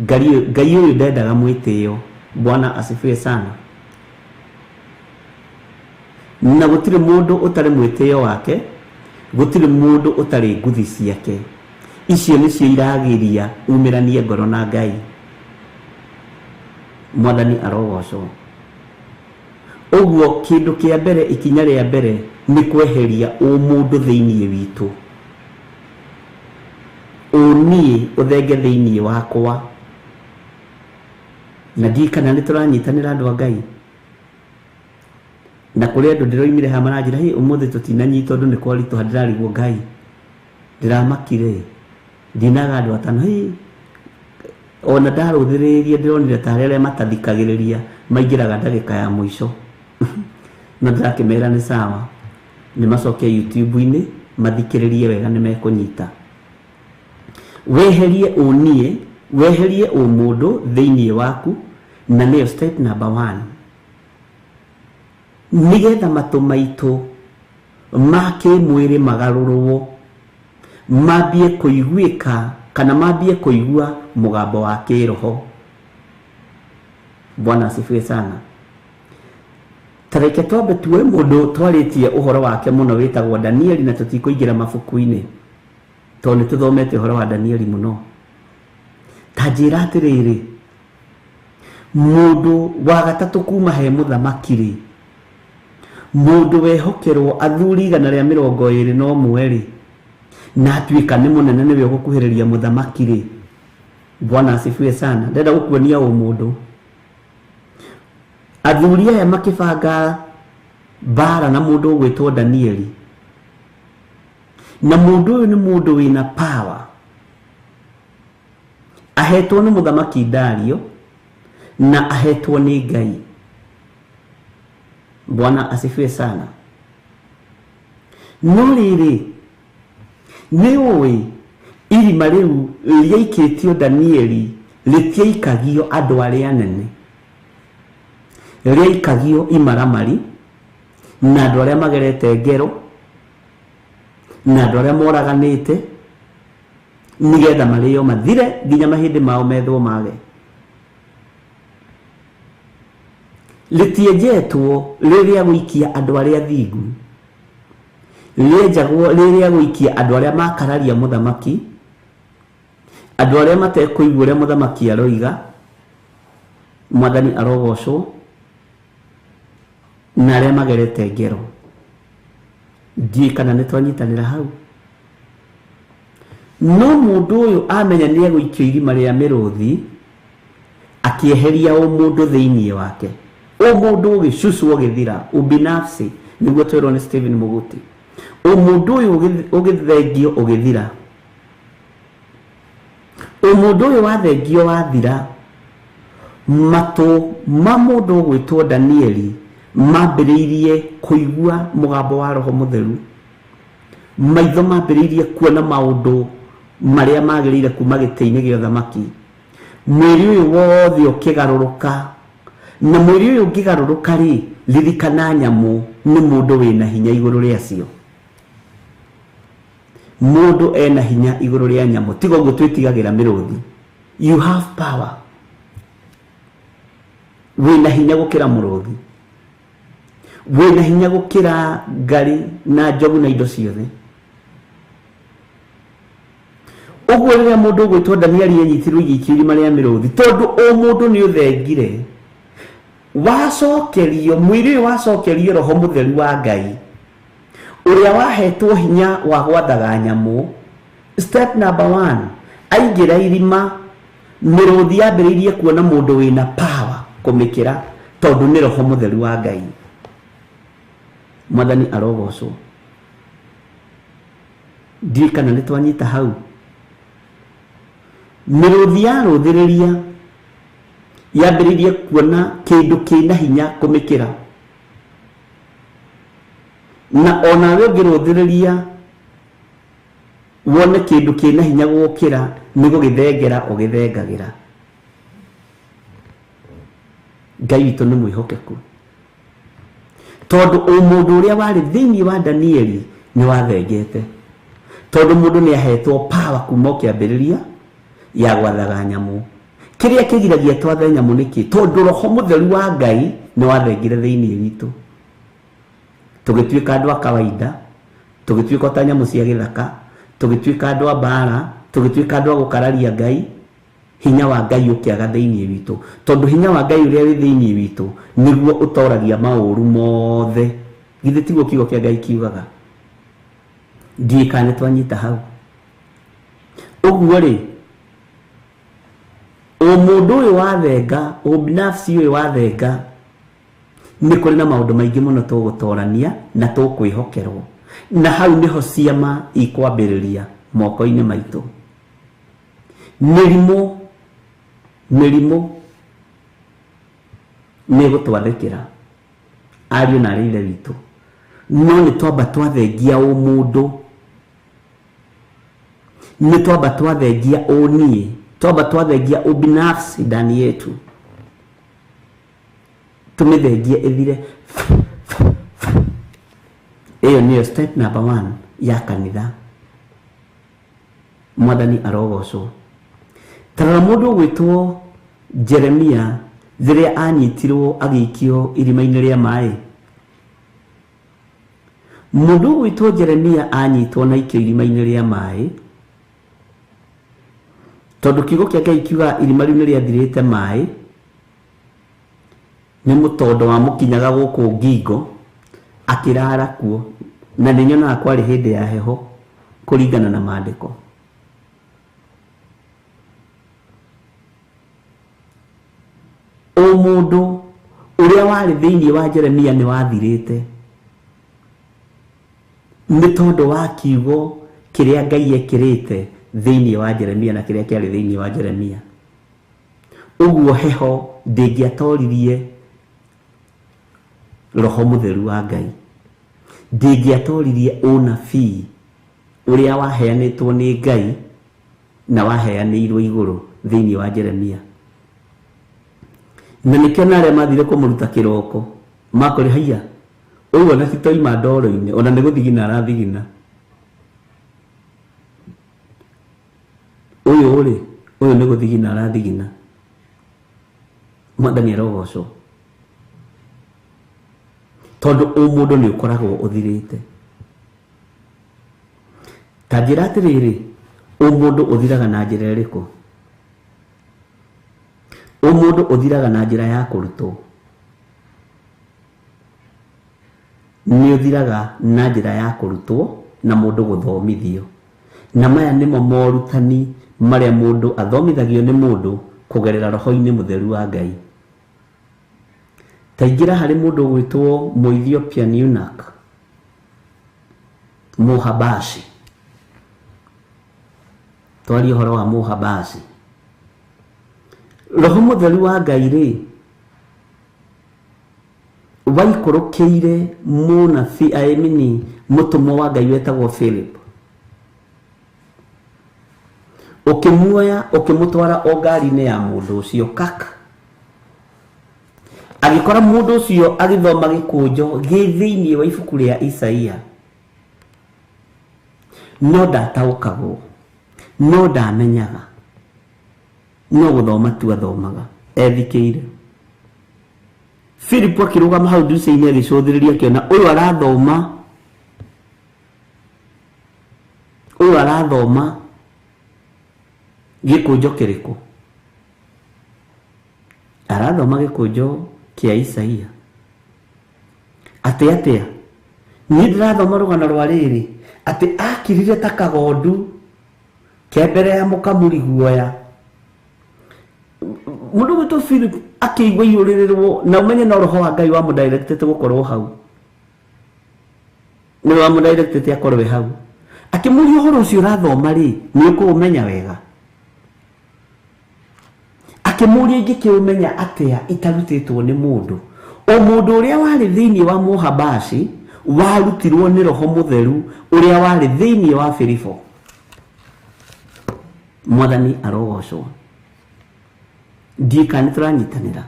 Ngai ũyũ ndendaga mwĩtĩo Bwana asifiwe sana na gũtirĩ mũndũ ũtarĩ mwĩtĩo wake gũtirĩ mũndũ ũtarĩ nguthi ciake icio nĩcio iragiria umĩranie ngoro na Ngai Mwathani arogocwo ũguo kĩndũ kĩa mbere ikinya rĩa mbere nĩ kweheria ũmũndũ thĩinĩ witũ ũniĩ ũthenge thĩinĩ wakwa na ndiĩ kana nĩ tũranyitanĩra andũ a Ngai na kũrĩ andũ ndĩroimire haha maranjĩra hĩ ũmũthĩ tũtinanyita ũndũ nĩ kwaritũha ndĩrarigwo Ngai ndĩramakire ndinaga andũ atano hĩ ona ndarũthĩrĩria ndĩronire tarĩ arĩa matathikagĩrĩria maingĩraga ndagĩka ya mũico na ndĩrakĩmera nĩ sawa nĩ macoke YouTube-inĩ mathikĩrĩrie wega nĩ mekũnyita weherie ũniĩ weherie ũmũndũ thĩinĩ waku na nĩyo step number 1 nĩgetha matũ maitũ ma kĩmwĩrĩ magarũrwo mambie kũiguĩka kana mambie kũigua mũgambo wa kĩroho Bwana asifiwe sana tareke twambe tuoe mũndũ twarĩtie ũhoro wake mũno wĩtagwo Danieli na tũtikũingĩra mabuku-inĩ tondũ nĩ tũthomete ũhoro wa Danieli mũno ta njĩra atĩrĩrĩ mũndũ wa gatatũ kuma he mũthamaki rĩ mũndũ wehokerwo athuri 121 rĩ na atuĩka nĩ mũnene nĩwe ũgũkuhĩrĩria mũthamaki rĩ Bwana asifiwe sana ndenda gũkuonia ũmũndũ athuri aya makĩbanga mbara na mũndũ ũgwĩtwo Danieli na mũndũ ũyũ nĩ mũndũ wĩna power ahetwo nĩ mũthamaki Dario na ahetwo nĩ Ngai Bwana asifiwe sana no rĩrĩ nĩ ũĩ irima rĩu rĩaikĩtio Danieli rĩtiaikagio andũ arĩa anene rĩaikagio imaramari na andũ arĩa magerete ngero na andũ arĩa moraganĩte nĩgetha marĩo mathire nginya mahĩndĩ mao methwo mage rĩtienjetwo rĩrĩa gũikia andũ arĩa thingu rĩenjagwo rĩrĩa gũikia andũ arĩa makararia mũthamaki andũ arĩa matekũigua ũrĩa mũthamaki aroiga Mwathani arogocwo na arĩa magerete ngero ndiĩ kana nĩ twanyitanĩra hau no mũndũ ũyũ amenya nĩ egũikio irima rĩa mĩrũthi akĩeheria ũmũndũ thĩinĩ wake ũmũndũ ũgĩcucwo ũgĩthira ubinafsi nĩguo twĩrwo nĩ Stephen Muguti ũmũndũ ũyũ ũgĩthengio ũgĩthira ũmũndũ ũyũ wathengio wathira matũ ma mũndũ ũgwĩtwo Danieli mambĩrĩirie kũigua mũgambo wa roho mũtheru maitho mambĩrĩirie kuona maũndũ marĩa magĩrĩire kuma gĩtĩ-inĩ gĩa ũthamaki mwĩrĩ ũyũ wothe ũkĩgarũrũka na mwĩrĩ ũyũ ũngĩgarũrũka rĩ ririkana nyamũ nĩ mũndũ wĩna hinya igũrũ rĩacio mũndũ ena hinya igũrũ rĩa nyamũ tiga ũguo twĩtigagĩra mĩrũthi you have power wĩna hinya gũkĩra mũrũthi Wĩna hinya gũkĩra ngarĩ na njogu na indo ciothe. Ũguo rĩrĩa mũndũ ũgwĩtwo Danieli enyitirwo igĩikio irima rĩa mĩrũthi, tondũ o mũndũ nĩ ũthengire, wacokerio mwĩrĩ ũyũ, wacokerio roho mũtheru wa Ngai ũrĩa wahetwo hinya wa gwathaga nyamũ. Step number 1, aingĩra irima, mĩrũthi yambĩrĩirie kuona mũndũ wĩna power kũmĩkĩra, tondũ nĩ roho mũtheru wa Ngai. Mwathani arogocwo. Ndiũĩ kana nĩ twanyita hau. Mĩrũthi yarũthĩrĩria yambĩrĩirie kuona kĩndũ kĩna hinya kũmĩkĩra, na onawe ũngĩrũthĩrĩria wone kĩndũ kĩna hinya gũkĩra, nĩ gũgĩthengera ũgĩthengagĩra. Ngai witũ nĩ mwĩhokeku, tondũ ũmũndũ ũrĩa warĩ thĩinĩ wa Danieli nĩ wathengete, tondũ mũndũ nĩ ahetwo power kuma kĩambĩrĩria ya gwathaga nyamũ. Kĩrĩa kĩgiragia twathe nyamũ nĩkĩ? Tondũ roho mũtheru wa Ngai nĩ wathengire thĩinĩ witũ, tũgĩtuĩka andũ a kawaida, tũgĩtuĩka ta nyamũ cia gĩthaka, tũgĩtuĩka andũ a mbara, tũgĩtuĩka andũ a gũkararia Ngai. Hinya wa Ngai ũkĩaga thĩinĩ witũ, tondũ hinya wa Ngai ũrĩa wĩ thĩinĩ witũ nĩguo ũtoragia maũru mothe. Githĩ tiguo kiugo kĩa Ngai kiugaga? Ndiũĩ kana nĩ twanyita hau. Ũguo rĩ, ũmũndũ ũyũ wathenga, ũbinafsi ũyũ wathenga, nĩ kũrĩ na maũndũ maingĩ mũno tũgũtorania na tũkwĩhokerwo, na hau nĩho ciama ikwambĩrĩria moko-inĩ maitũ. Mĩrimũ nĩ ĩgũtwathĩkĩra ariũ na arĩ ithe witũ, no nĩ twamba twathengia ũmũndũ, nĩ twamba twathengia ũniĩ, twamba twathengia ubinafsi ndani yetu, tũmĩthengie ĩthire. Ĩyo nĩyo step number 1 ya kanitha. Mwathani arogocwo. Tarora mũndũ ũgwĩtwo Jeremia rĩrĩa anyitirwo agĩikio irima-inĩ rĩa maĩ. Mũndũ ũgwĩtwo Jeremia anyitwo na aikio irima-inĩ rĩa maĩ, tondũ kiugo kĩa Ngai kiuga irima rĩu nĩ rĩathirĩte maĩ, nĩ mũtondo wamũkinyaga gũkũ ngingo, akĩrara kuo, na nĩ nyonaga kwarĩ hĩndĩ ya heho kũringana na maandĩko. Ũmũndũ ũrĩa warĩ thĩinĩ wa Jeremia nĩ wathirĩte, nĩ tondũ wa kiugo kĩrĩa Ngai ekĩrĩte thĩinĩ wa Jeremia na kĩrĩa kĩarĩ thĩinĩ wa Jeremia. Ũguo heho ndĩngĩatoririe roho mũtheru wa Ngai, ndĩngĩatoririe ũnabii ũrĩa waheanĩtwo nĩ Ngai na waheanĩirwo igũrũ thĩinĩ wa Jeremia. Na nĩkĩo na arĩa mathire kũmũruta kĩroko makore haiya, ũguo na titoima ndoro-inĩ, ona nĩ gũthigina arathigina. Ũyũ rĩ, ũyũ nĩ gũthigina arathigina. Mwathani arogocwo, tondũ ũmũndũ nĩ ũkoragwo ũthirĩte. Ta njĩra atĩrĩrĩ, ũmũndũ ũthiraga na njĩra ĩrĩkũ? Ũmũndũ ũthiraga na njĩra ya kũrutwo. Nĩ ũthiraga na njĩra ya kũrutwo na mũndũ gũthomithio. Na maya nĩmo morutani marĩa mũndũ athomithagio nĩ mũndũ kũgerera roho-inĩ mũtheru wa Ngai. Ta ingĩra harĩ mũndũ ũgwĩtwo Mũethiopian eunuch, Mũhabashi. Twarie ũhoro wa Mũhabashi. Roho mũtheru wa Ngai rĩ, waikũrũkĩire mũnabii aemini mũtũmwo wa Ngai wetagwo Philip, ũkĩmuoya ũkĩmũtwara o ngari-inĩ ya mũndũ ũcio kak, agĩkora mũndũ ũcio agĩthoma gĩkũnjo gĩ thĩinĩ wa ibuku rĩa Isaia, no ndataũkagwo, no ndamenyaga, no gũthoma tu athomaga ethikĩire. Philip akĩrũgama hau ndirica-inĩ agĩcũthĩrĩria akĩona ũyũ arathoma, ũyũ arathoma gĩkũnjo kĩrĩkũ? Arathoma gĩkũnjo kĩa Isaia. Atĩ atĩa? Niĩ ndĩrathoma rũgano rwa rĩrĩ atĩ akirire ta kagondu ke mbere ya mũkamuri guoya. Mũndũ gwĩtwo Philip akĩigua iyũrĩrĩrwo na ũmenye no roho wa Ngai wamũdirectĩte gũkorwo hau, nĩ wamũdirectĩte akorwo hau. Akĩmũria ũhoro ũcio ũrathoma rĩ, nĩ ũkũũmenya wega? Akĩmũria ingĩkĩũmenya atĩa itarutĩtwo nĩ mũndũ? O mũndũ ũrĩa warĩ thĩinĩ wa Mũhabashi warutirwo nĩ roho mũtheru ũrĩa warĩ thĩinĩ wa Filipo. Mwathani arogocwo. Ndiĩ kana nĩ tũranyitanĩra.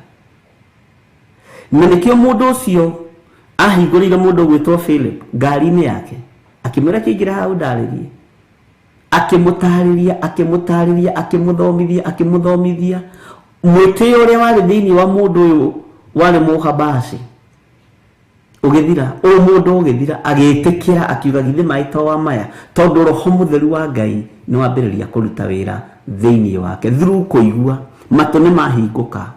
Na nĩkĩo mũndũ ũcio ahingũrĩire mũndũ ũgwĩtwo Philip ngari-inĩ yake, akĩmwĩra kĩingĩra hau ndarĩrie. Akĩmũtarĩria, akĩmũtarĩria, akĩmũthomithia, akĩmũthomithia mwĩtĩo ũrĩa warĩ thĩinĩ wa mũndũ ũyũ warĩ Mũhabashi ũgĩthira. Ũyũ mũndũ ũgĩthira, agĩtĩkĩra, akiuga githĩ maĩ to wa maya, tondũ roho mũtheru wa Ngai nĩ wambĩrĩria kũruta wĩra thĩinĩ wake through kũigua. Matũ nĩ mahingũka,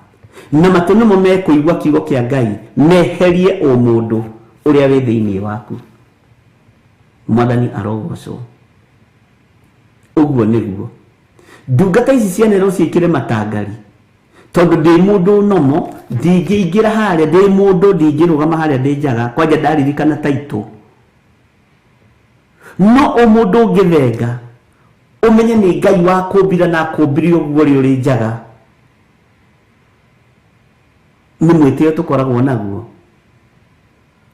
na matũ nĩmo mekũigua kiugo kĩa Ngai meherie ũmũndũ ũrĩa wĩ thĩinĩ waku. Mwathani arogocwo. Ũguo nĩguo ndungata ici cianerwo ciĩkĩre matangari, tondũ ndĩ mũndũ nomo, ndingĩingĩra harĩa, ndĩ mũndũ ndingĩrũgama harĩa ndĩ njaga, kwanja ndaririkana taitũ. No ũmũndũ ũngĩthenga ũmenye nĩ Ngai wakũmbire na akũmbire ũguo ũrĩ ũrĩ njaga, nĩ mwĩtĩo tũkoragwo naguo.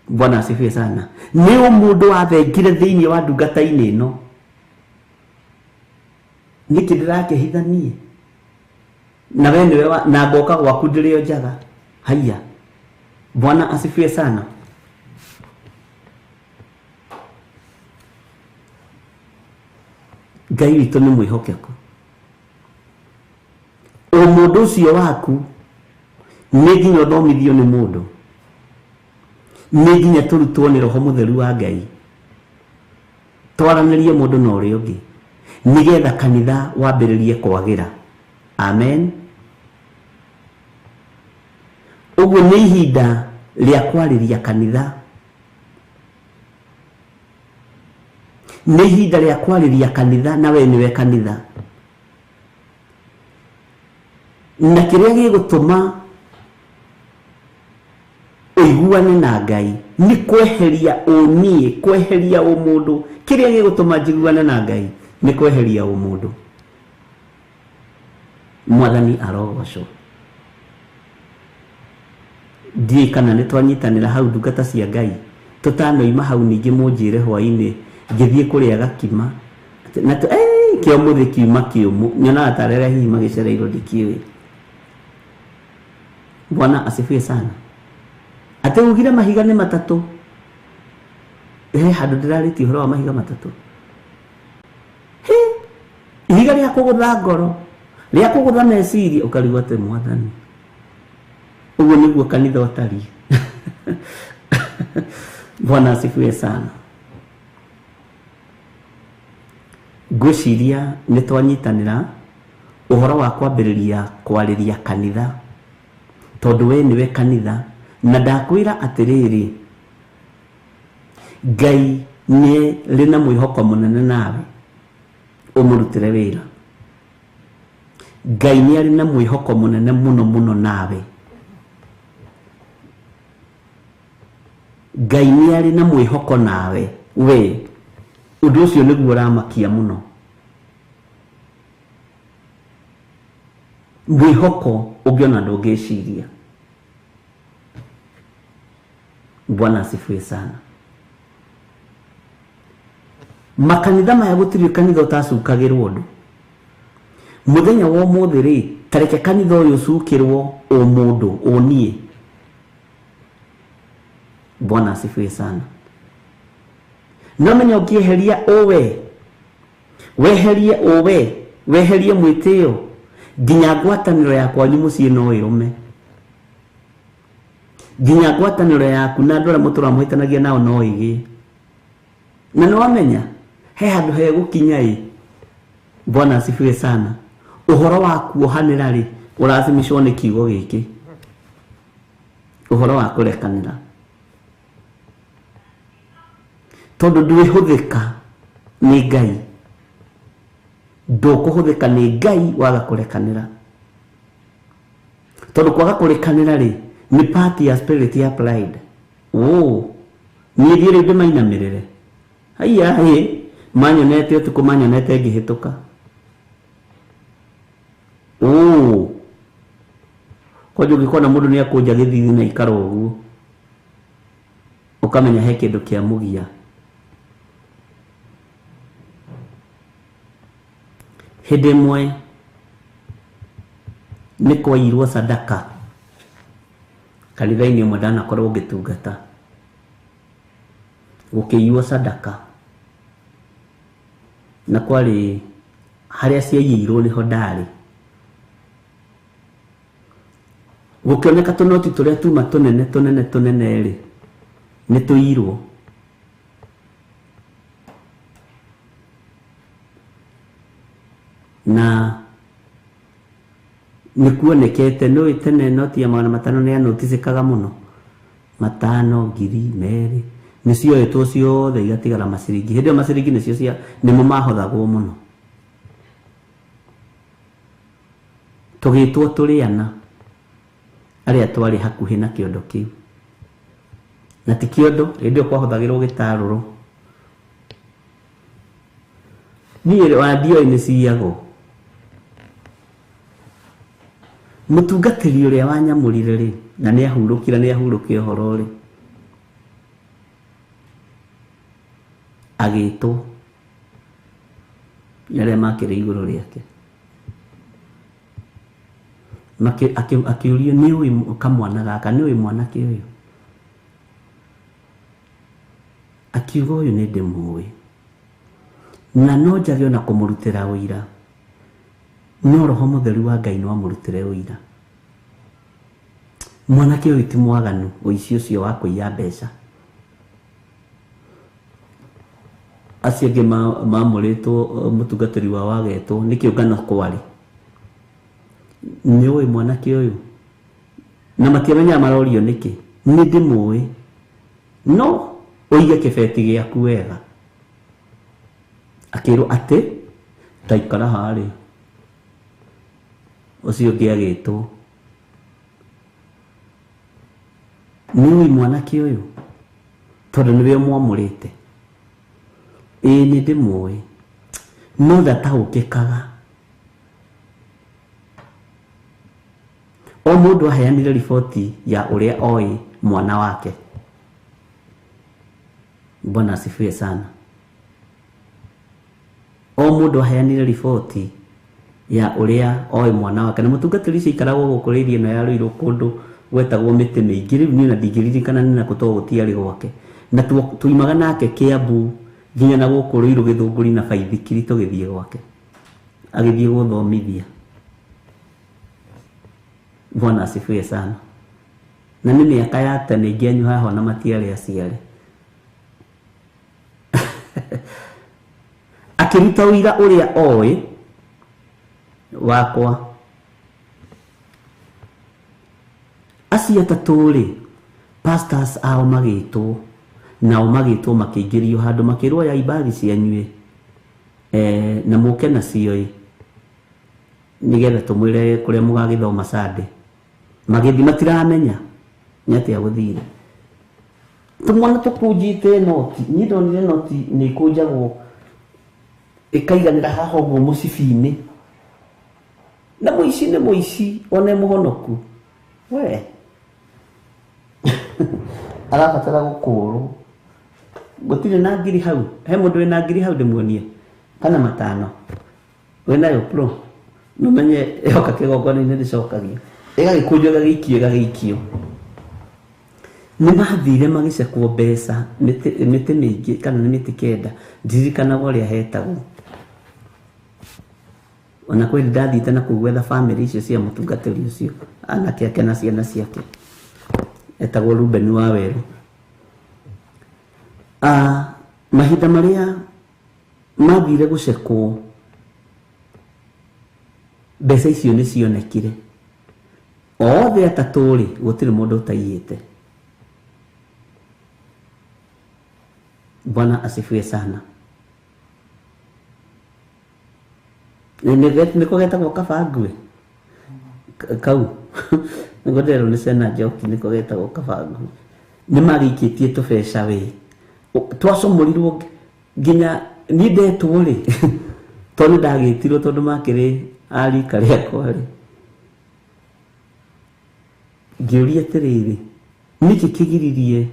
Bwana asifiwe sana. Nĩ ũmũndũ wathengire thĩinĩ wa ndungata-inĩ ĩno. Nĩkĩ ndĩrakĩhitha niĩ? Na we nĩwe na ngoka gwaku ndĩrĩ o njaga. Haiya. Bwana asifiwe sana. Ngai witũ nĩ mwĩhokeku. Ũmũndũ ũcio waku nĩ nginya ũthomithio nĩ mũndũ, nĩ nginya tũrutwo nĩ roho mũtheru wa Ngai, twaranĩrie mũndũ na ũrĩa ũngĩ nĩgetha kanitha wambĩrĩrie kwagĩra. Amen. Ũguo nĩ ihinda rĩa kwarĩria kanitha, nĩ ihinda rĩa kwarĩria kanitha, na we nĩwe kanitha. Na kĩrĩa gĩgũtũma ũiguane na Ngai nĩ kweheria ũniĩ, kweheria ũmũndũ. Kĩrĩa gĩgũtũma njiguane na Ngai nĩ kweheria ũmũndũ. Mwathani arogocwo. Ndiĩ kana nĩ twanyitanĩra hau ndungata cia Ngai, tũtanoima hau ningĩ mũnjĩre hwainĩ ngĩthiĩ kũrĩa gakima na kĩo mũthĩ kiuma kĩũmũ, nyonaga ta arĩa hihi magĩcereirwo ndikĩũĩ. Bwana asifiwe sana. Atĩ ugire mahiga nĩ matatũ, he handũ ndĩrarĩtie ũhoro wa mahiga matatũ. Ihiga rĩa kũgũtha ngoro, rĩa kũgũtha meciria, ũkarigwo atĩ Mwathani, ũguo nĩguo kanitha ũtariĩ. Bwana asifiwe sana. Ngwĩciria nĩ twanyitanĩra ũhoro wa kwambĩrĩria kwarĩria kanitha, tondũ we nĩwe kanitha. Na ndakwĩra atĩrĩrĩ, Ngai nĩ rĩ na mwĩhoko mũnene nawe ũmũrutĩre wĩra. Ngai nĩ arĩ na mwĩhoko mũnene mũno mũno nawe. Ngai nĩ arĩ na mwĩhoko nawe we. Ũndũ ũcio nĩguo ũramakia mũno. Mwĩhoko ũngĩona ndũngĩciria. Bwana asifiwe sana. Makanitha maya gũtirĩ kanitha ũtacukagĩrwo ũndũ. Mũthenya wa ũmũthĩ rĩ, tareke kanitha ũyũ ũcukĩrwo ũmũndũ, ũniĩ. Bwana asifiwe sana. No menya ũkĩeheria ũwe, weherie ũwe, weherie mwĩtĩo, nginya ngwatanĩro ya kwanyu mũciĩ no ĩrũme. Nginya ngwatanĩro yaku na andũ arĩa mũtũraga mũhĩtanagia nao no ĩgĩe. Na nĩ wamenya he handũ hegũkinya ĩ. Bwana asifiwe sana. Ũhoro wa kuohanĩra rĩ ũrathimicwo nĩ kiugo gĩkĩ. Ũhoro wa kũrekanĩra. Tondũ ndwĩhũthĩka nĩ Ngai. Ndũkũhũthĩka nĩ Ngai waga kũrekanĩra. Tondũ kwaga kũrekanĩra rĩ nĩ part ya spirit ya pride. Oh, niĩ thiĩ rĩu ndĩmainamĩrĩre. Haiya hĩ, manyonete ũtukũ manyonete ngĩhĩtũka. Oh, kwanja ũngĩkona mũndũ nĩ akũnja gĩthithi na ikara ũguo, ũkamenya he kĩndũ kĩa mũgia. Hĩndĩ ĩmwe nĩ kwairwo sadaka kanitha-inĩ ũmwe ndanakorwo ngĩtungata. Gũkĩiywo sadaka na kwarĩ harĩa ciaiyĩirwo nĩho ndarĩ. Gũkĩoneka tũnoti tũrĩa tuma tũnene tũnene tũnene rĩ nĩ tũiyirwo. Na nĩ kuonekete nĩ tene noti ya 500 nĩ yanoticĩkaga mũno. 500, 1000, 2 nĩ cioetwo ciothe igatigara maciringi. Hĩndĩ ĩyo maciringi nĩcio cia nĩmo mahothagwo mũno. Tũgĩtwo tũrĩ ana arĩa twarĩ hakuhĩ na kĩondo kĩu. Na ti kĩondo, hĩndĩ ĩyo kwahothagĩrwo gĩtarũrũ. Niĩ ona ndioĩ nĩ ciyagwo. Mũtungatĩri ũrĩa wanyamũrire rĩ, na nĩ ahurũkire, nĩ ahurũke ũhoro rĩ, agĩtwo nĩ arĩa makĩrĩ igũrũ rĩake. Akĩũrio nĩ ũĩ kamwana gaka, nĩ ũĩ mwanake ũyũ? Akiuga ũyũ nĩ ndĩmũĩ. Na no njage ona kũmũrutĩra ũira. No Roho Mũtheru wa Ngai no amũrutĩre ũira. Mwanake ũyũ ti mwaganu, ũici ũcio wa kũiya mbeca. Acio angĩ mamũrĩtwo mũtungatĩri wao agetwo nĩ kĩũngano kwarĩ. Nĩ ũĩ mwanake ũyũ? Na matiamenyaga marorio nĩkĩ. Nĩ ndĩmũĩ. No ũige kĩbeti gĩaku wega. Akĩrwo atĩ taikara harĩ. Ũcio ũngĩ agĩtwo. Nĩ ũĩ mwanake ũyũ? Tondũ nĩwe ũmwamũrĩte. Ĩĩ nĩ ndĩmũĩ. No ndataũkĩkaga. O mũndũ aheanire riboti ya ũrĩa oĩ mwana wake. Bwana asifiwe sana. O mũndũ aheanire riboti ya ũrĩa oĩ mwana wake. Na mũtungatĩri ũcio aikaragwo gũkũ rĩria ĩno ya Ruiru kũndũ gwetagwo mĩtĩ mĩingĩ. Rĩu niĩ ona ndingĩririkana nĩ nakũ tondũ gũtiarĩ gwake. Na tuimaga nake Kiambu nginya na gũkũ Ruiru Gĩthũngũri na baithikiri tũgĩthiĩ gwake. Agĩthiĩ gũthomithia. Bwana asifiwe sana. Na nĩ mĩaka ya tene ingĩ anyu haha ona matiarĩ aciare. Akĩruta ũira ũrĩa oĩ wakwa. Acio atatũ rĩ, pastors ao magĩtwo, nao magĩtwo makĩingĩrio handũ makĩrwo ya ibagi cianyu ĩ, na mũke nacio ĩ, nĩgetha tũmwĩre kũrĩa mũgagĩthoma Sunday. Magĩthiĩ matiramenya nĩ atĩa gũthire. Tũmwana tũkũnjĩte noti, niĩ ndonire noti nĩ ĩkũnjagwo ĩkaiganĩra haha ũguo mũcibi-inĩ. Na mũici nĩ mũici ona mũhonoku. We arabatara gũkũrwo. Gũtirĩ na ngiri hau. He mũndũ wĩna ngiri hau ndĩmuonie. Kana 5. Wĩnayo pro. Nũmenye yoka kĩgongona-inĩ ndĩcokagio. Ĩgagĩkũnjwo ĩgagĩikio ĩgagĩikio. Nĩ mathire magĩcekwo mbeca mĩtĩ mĩingĩ kana nĩ mĩtĩ 9 ndirikanaga ũrĩa hetagwo. Ona kwĩ ndathiĩte na kũu gwetha family icio cia mũtungatĩri ũcio, anake ake na ciana ciake. Etagwo Ruben wa Werũ. Mahinda marĩa mathire gũcekwo mbeca icio nĩ cionekire. Othe atatũ rĩ, gũtirĩ mũndũ ũtaiyĩte. Bwana asifiwe sana. Nĩko getagwo kaba ngue kau nĩko ndĩrerwo nĩ ciana njoki, nĩko getagwo kaba ngue. Nĩ magĩikĩtie tũbeca wĩ twacomorirwo nginya niĩ ndetwo rĩ, tondũ ndagĩtirwo tondũ makĩrĩ a rika rĩakwa rĩ, ngĩũria atĩrĩrĩ, nĩkĩ kĩgiririe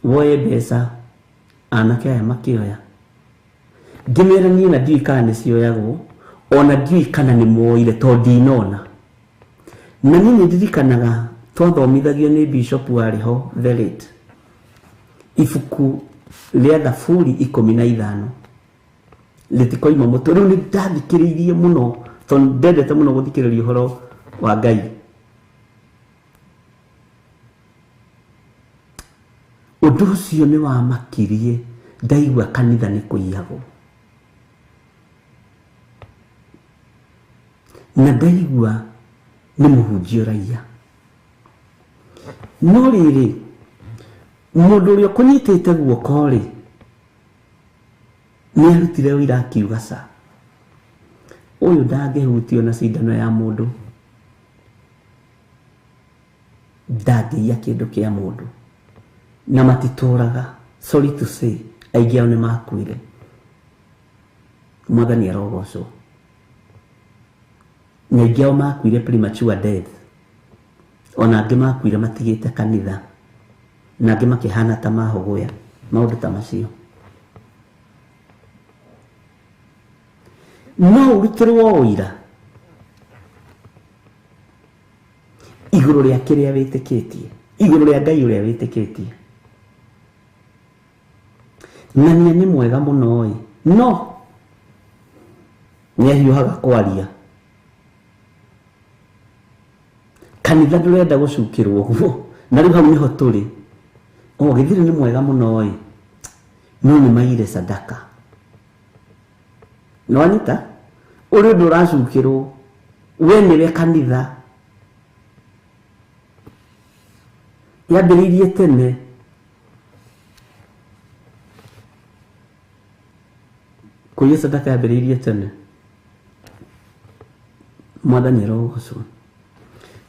woe mbeca anake aya makĩoya? Ngĩmera niĩ na ndiũĩ kana nĩ cioyagwo, ona ndiũĩ kana nĩ moire tondũ ndinona. Na niĩ nĩ ndirikanaga twathomithagio nĩ bishop warĩ ho the late, ibuku rĩa Thaburi 15 rĩtikoima mũtwe. Rĩu nĩ ndathikĩrĩirie mũno tondũ ndendete mũno gũthikĩrĩria ũhoro wa Ngai. Ũndũ ũcio nĩ wamakirie ndaigua kanitha nĩ kũiyagwo, na ndaigua nĩ mũhunjia ũraiya. No rĩrĩ, mũndũ ũrĩa ũkũnyitĩte guoko rĩ, nĩ arutire ũira akiuga ca, ũyũ ndangĩhutio na cindano ya mũndũ, ndangĩiya kĩndũ kĩa mũndũ, na matitũraga. Sorry to say, aingĩ ao nĩ makuire. Mwathani arogocwo. Na aingĩ ao makuire premature death, ona angĩ makuire matigĩte kanitha, na angĩ makĩhana ta mahũgũya, maũndũ ta macio. No ũrutĩrwo ũira igũrũ rĩa kĩrĩa wĩtĩkĩtie, igũrũ rĩa Ngai ũrĩa wĩtĩkĩtie. Na nĩ mwega mũno ĩ, no nĩ ahiũhaga kwaria. Kanitha ndũrenda gũcukĩrwo ũguo, na rĩu hau nĩho tũrĩ. O gĩthiri nĩ mwega mũno ĩ, no nĩ maire sadaka. Nĩwanyita? Ũrĩ ũndũ ũracukĩrwo, we nĩwe kanitha. Yambĩrĩirie tene. Kũiya sadaka yambĩrĩirie tene. Mwathani arogocwo.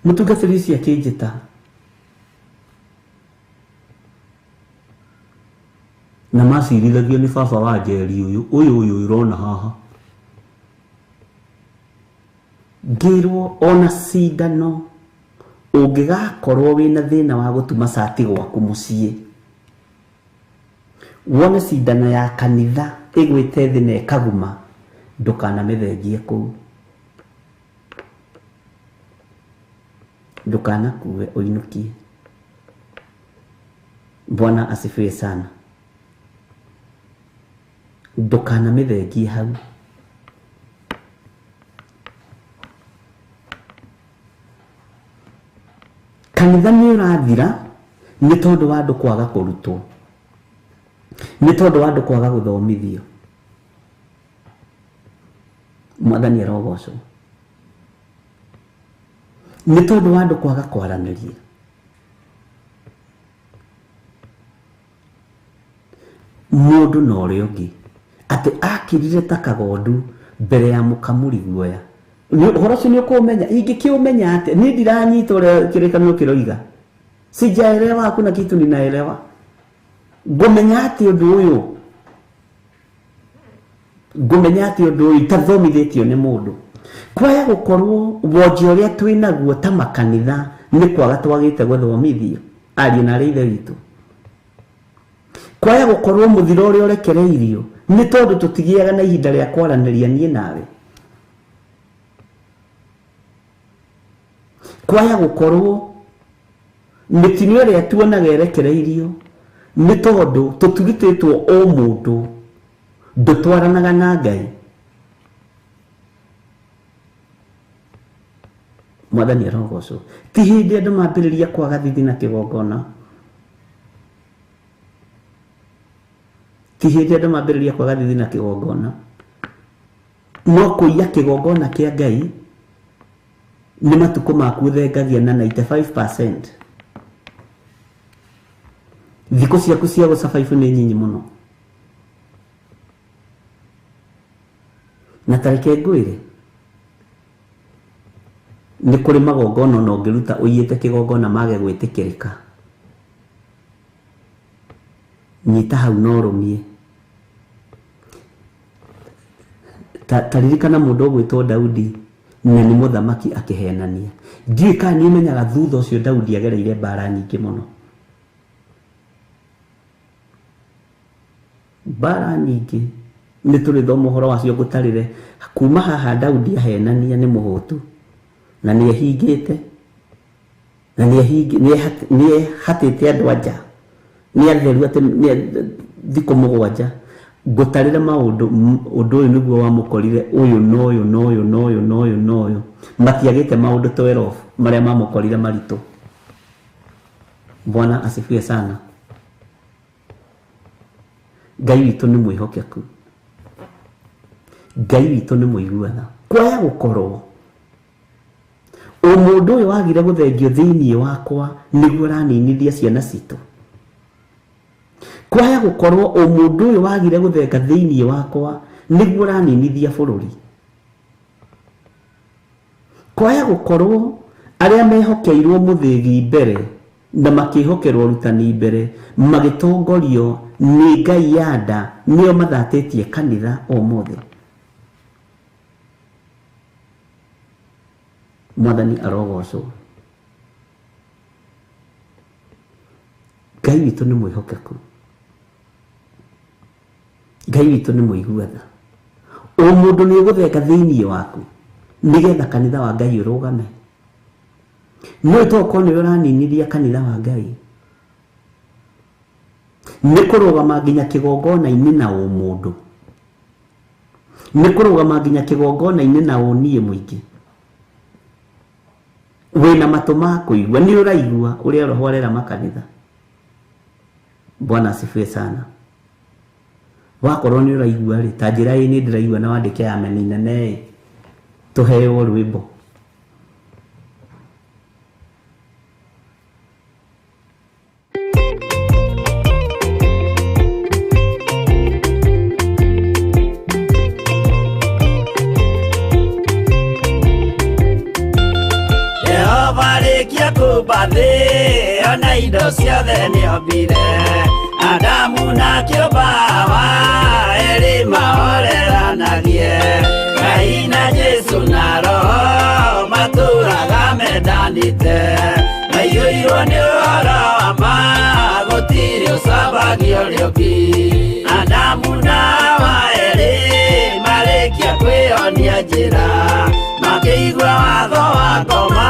Mũtungatĩri ũcio akĩnjĩta, na macirithagio nĩ baba wa Njeri ũyũ ũyũ ũyũ ũrona haha. Ngĩrwo ona cindano ũngĩgakorwo wĩna thĩna wa gũtuma cati gwaku mũciĩ, wone cindano ya kanitha ĩgwĩte thĩ na ĩkaguma, ndũkanamĩthengie kũu, ndũkanakue ũinũkie. Bwana asifiwe sana. Ndũkanamĩthengie hau. Kanitha nĩ ũrathira nĩ tondũ wa andũ kwaga kũrutwo, nĩ tondũ wa andũ kwaga gũthomithio. Mwathani arogocwo. Nĩ tondũ wa andũ kwaga kwaranĩria. Mũndũ na ũrĩa ũngĩ atĩ akirire ta kagondu mbere ya mũkamuri guoya. Ũhoro ũcio nĩ ũkũũmenya, ingĩkĩũmenya atĩa? Niĩ ndiranyita ũrĩa kĩrĩkanĩro kĩroiga. Sijaelewa, hakuna kitu ninaelewa. Ngũmenya atĩ ũndũ ũyũ, ngũmenya atĩ ũndũ ũyũ itathomithĩtio nĩ mũndũ. Kwaya gũkorwo wonje ũrĩa twĩnaguo ta makanitha nĩ kwaga twagĩte gũthomithio ariũ na arĩ ithe witũ. Kwaya gũkorwo mũthiro ũrĩa ũrekereirio nĩ tondũ tũtigĩaga na ihinda rĩa kwaranĩria niĩ nawe. Kwaya gũkorwo mĩtino ĩrĩa tuonaga ĩrekereirio nĩ tondũ tũtugitĩtwo o mũndũ ndũtwaranaga na Ngai. Mwathani arogocwo. Ti hĩndĩ andũ mambĩrĩria kwaga thithi na kĩgongona. Ti hĩndĩ andũ mambĩrĩria kwaga thithi na kĩgongona. No kũiya kĩgongona kĩa Ngai nĩ matukũ maku thengagia na 95%. Thikũ ciaku cia gũsurvive nĩ nyinyi mũno. Na tareke ngwĩre, nĩ kũrĩ magongona ona ũngĩruta ũiyĩte kĩgongona mage gwĩtĩkĩrĩka. Nyita hau na ũrũmie. Ta ririkana mũndũ ũgwĩtwo Daudi na nĩ mũthamaki akĩhenania. Ndiũĩ kana nĩ ũmenyaga thutha ũcio Daudi agereire mbara nyingĩ mũno. Mbara nyingĩ nĩ tũrĩthoma ũhoro wacio ngũtarĩre. Kuma haha Daudi ahenania nĩ mũhũtu na nĩ ehingĩte na nĩ ehatĩte andũ a nja, nĩ atheru atĩ nĩ thikũ mũgwanja. Ngũtarĩre maũndũ, ũndũ ũyũ nĩguo wamũkorire, ũyũ na ũyũ na ũyũ na ũyũ na ũyũ na ũyũ. Matiagĩte maũndũ 12 marĩa mamũkorire maritũ. Bwana asifiwe sana. Ngai witũ nĩ mwĩhokeku. Ngai witũ nĩ mũiguana. Kwaya gũkorwo ũmũndũ ũyũ wagire gũthengio thĩinĩ wakwa nĩguo ũraninithia ciana citũ. Kwaya gũkorwo ũmũndũ ũyũ wagire gũthenga thĩinĩ wakwa nĩguo ũraninithia bũrũri. Kwaya gũkorwo arĩa mehokeirwo mũthĩgi mbere na makĩhokerwo ũrutani mbere magĩtongorio nĩ Ngai ya nda nĩo mathatĩtie kanitha ũmũthĩ. Mwathani arogocwo. Ngai witũ nĩ mwĩhokeku. Ngai witũ nĩ mũiguatha. Ũmũndũ nĩ ũgũthenga thĩinĩ waku nĩgetha kanitha wa Ngai ũrũgame. No tokorwo nĩwe ũraninithia kanitha wa Ngai. Nĩ kũrũgama nginya kĩgongona-inĩ na ũmũndũ. Nĩ kũrũgama nginya kĩgongona-inĩ na ũniĩ mũingĩ. Wĩna matũ ma kũigua, nĩ ũraigua ũrĩa Roho arera makanitha. Bwana asifiwe sana. Wakorwo nĩ ũraigua rĩ, ta njĩra ĩ nĩ ndĩraigua na wandĩke amen nene ĩ, tũheo rwĩmbo. Jehova rĩkia kũmba thĩ ona indo ciothe nĩombire. Adamu na kĩũmba Hawa erĩ mahoreranagie. Ngai na Jesũ na Roho matũraga mendanĩte. Maiyũirwo nĩ ũhoro wa ma gũtirĩ ũcambagia ũrĩa ũngĩ. Adamu na Hawa erĩ marĩkia kwĩyonia njĩra, makĩigua watho wa ngoma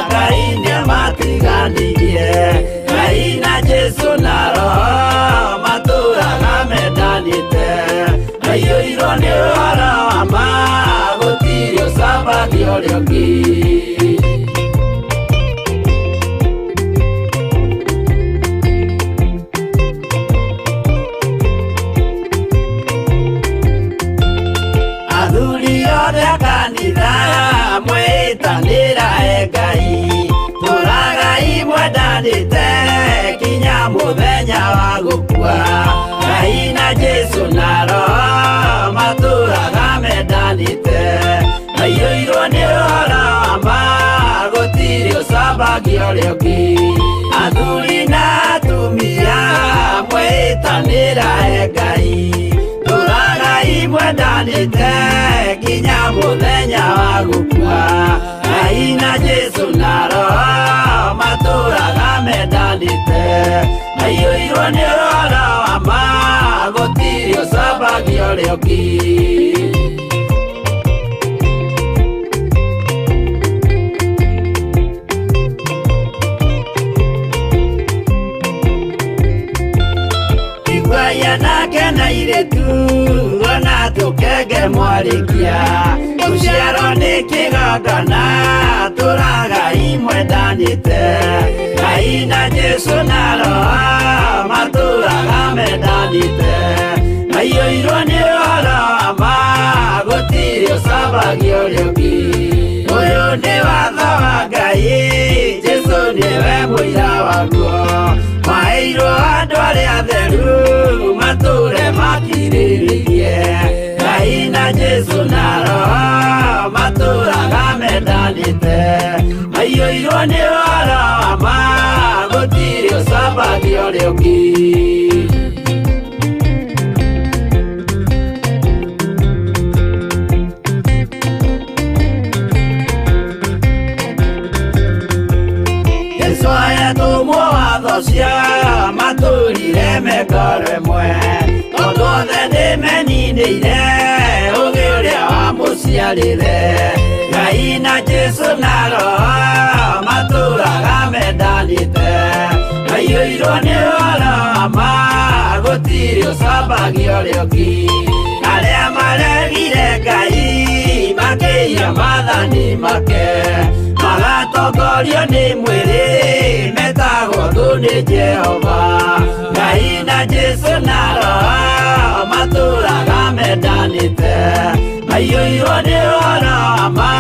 Ngai nĩamatiganirie. Ngai na Jesũ na Roho matũraga mendanĩte. Maiyũirwo nĩ ũhoro wa ma gũtirĩ ũcambagia ũrĩa ũngĩ. Athuri othe a kanitha mwĩtanĩra e Ngai, tũragai mwendanĩte kinya mũthenya wa gũkua. Ngai na Jesũ na Roho matũraga mendanĩte. Maiyũirwo nĩ ũhoro wa ma gũtirĩ ũcambagia ũrĩa ũngĩ. Athuri na atumia mwĩtanĩra e Ngai, tũragai mwendanĩte nginya mũthenya wa gũkua. Ngai na Jesũ na Roho matũraga mendanĩte. Maiyũirwo nĩ ũhoro wa ma gũtirĩ ũcambagia ũrĩa ũngĩ. Igua Anake na airĩtu ona tũkenge mwarĩkia gũciarwo nĩ kĩgongona tũragai mwendanĩte Ngai na Jesũ na Roho matũraga mendanĩte maiyũirwo nĩ ũhoro wa ma gũtirĩ ũcambagia ũrĩa ũngĩ ũyũ nĩ watho wa Ngai Jesũ nĩwe mũira waguo maheirwo andũ arĩa atheru matũre makirĩrĩirie Ngai na Jesũ na Roho matũraga mendanĩte maiyũirwo nĩ ũhoro wa ma gũtirĩ ũcambagia ũrĩa ũngĩ. Jesũ ahetũmwo watho cia matũrire mekoro ĩmwe tondũ othe nĩmeninĩire ũgĩ ũrĩa wamũciarire Ngai na Jesũ na Roho matũraga mendanĩte maiyũirwo nĩ ũhoro wa ma gũtirĩ ũcambagia ũrĩa ũngĩ arĩa maregire Ngai makĩiya maathani make magatongorio nĩ mwĩrĩ metagwo thũ nĩ Jehova Ngai na Jesũ na Roho matũraga mendanĩte maiyũirwo nĩ ũhoro wa ma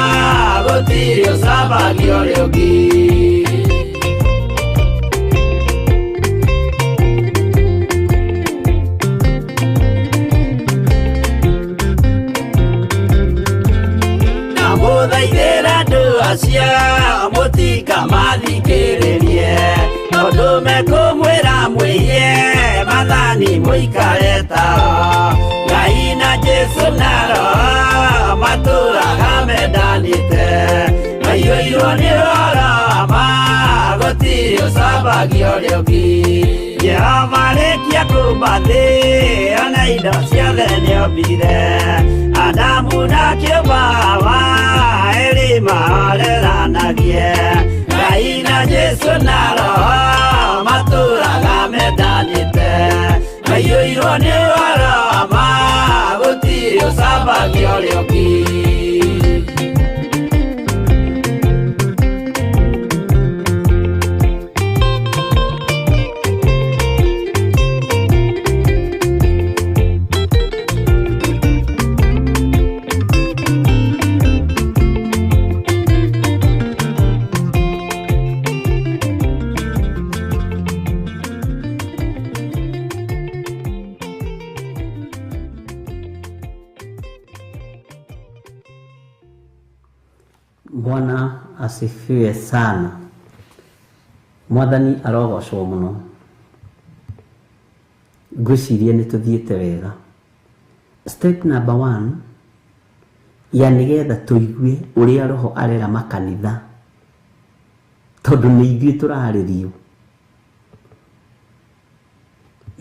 gũtirĩ ũcambagia ũrĩa ũngĩ. Ndamũthaithĩra andũ acio mũtikamathikĩrĩrie tondũ mekũmwĩra mwĩhie maathani mũikare tao Ngai na Jesũ na Roho matũraga mendanĩte maiyũirwo nĩ ũhoro wa ma gũtirĩ ũcambagia ũrĩa ũngĩ Jehova arĩkia kũũmba thĩ ona indo ciothe nĩombire Adamu na kĩũmba Hawa erĩ mahoreranagie Ngai na Jesũ na Roho matũraga mendanĩte maiyũirwo nĩ ũhoro wa ma gũtirĩ ũcambagia ũrĩa ũngĩ. Bwana asifiwe sana. Mwathani arogocwo muno. Ngwĩciria nĩ tũthiĩte wega. Step number 1 ya nĩgetha tũigue ũrĩa Roho arera makanitha tondũ nĩ ithuĩ tũrarĩrio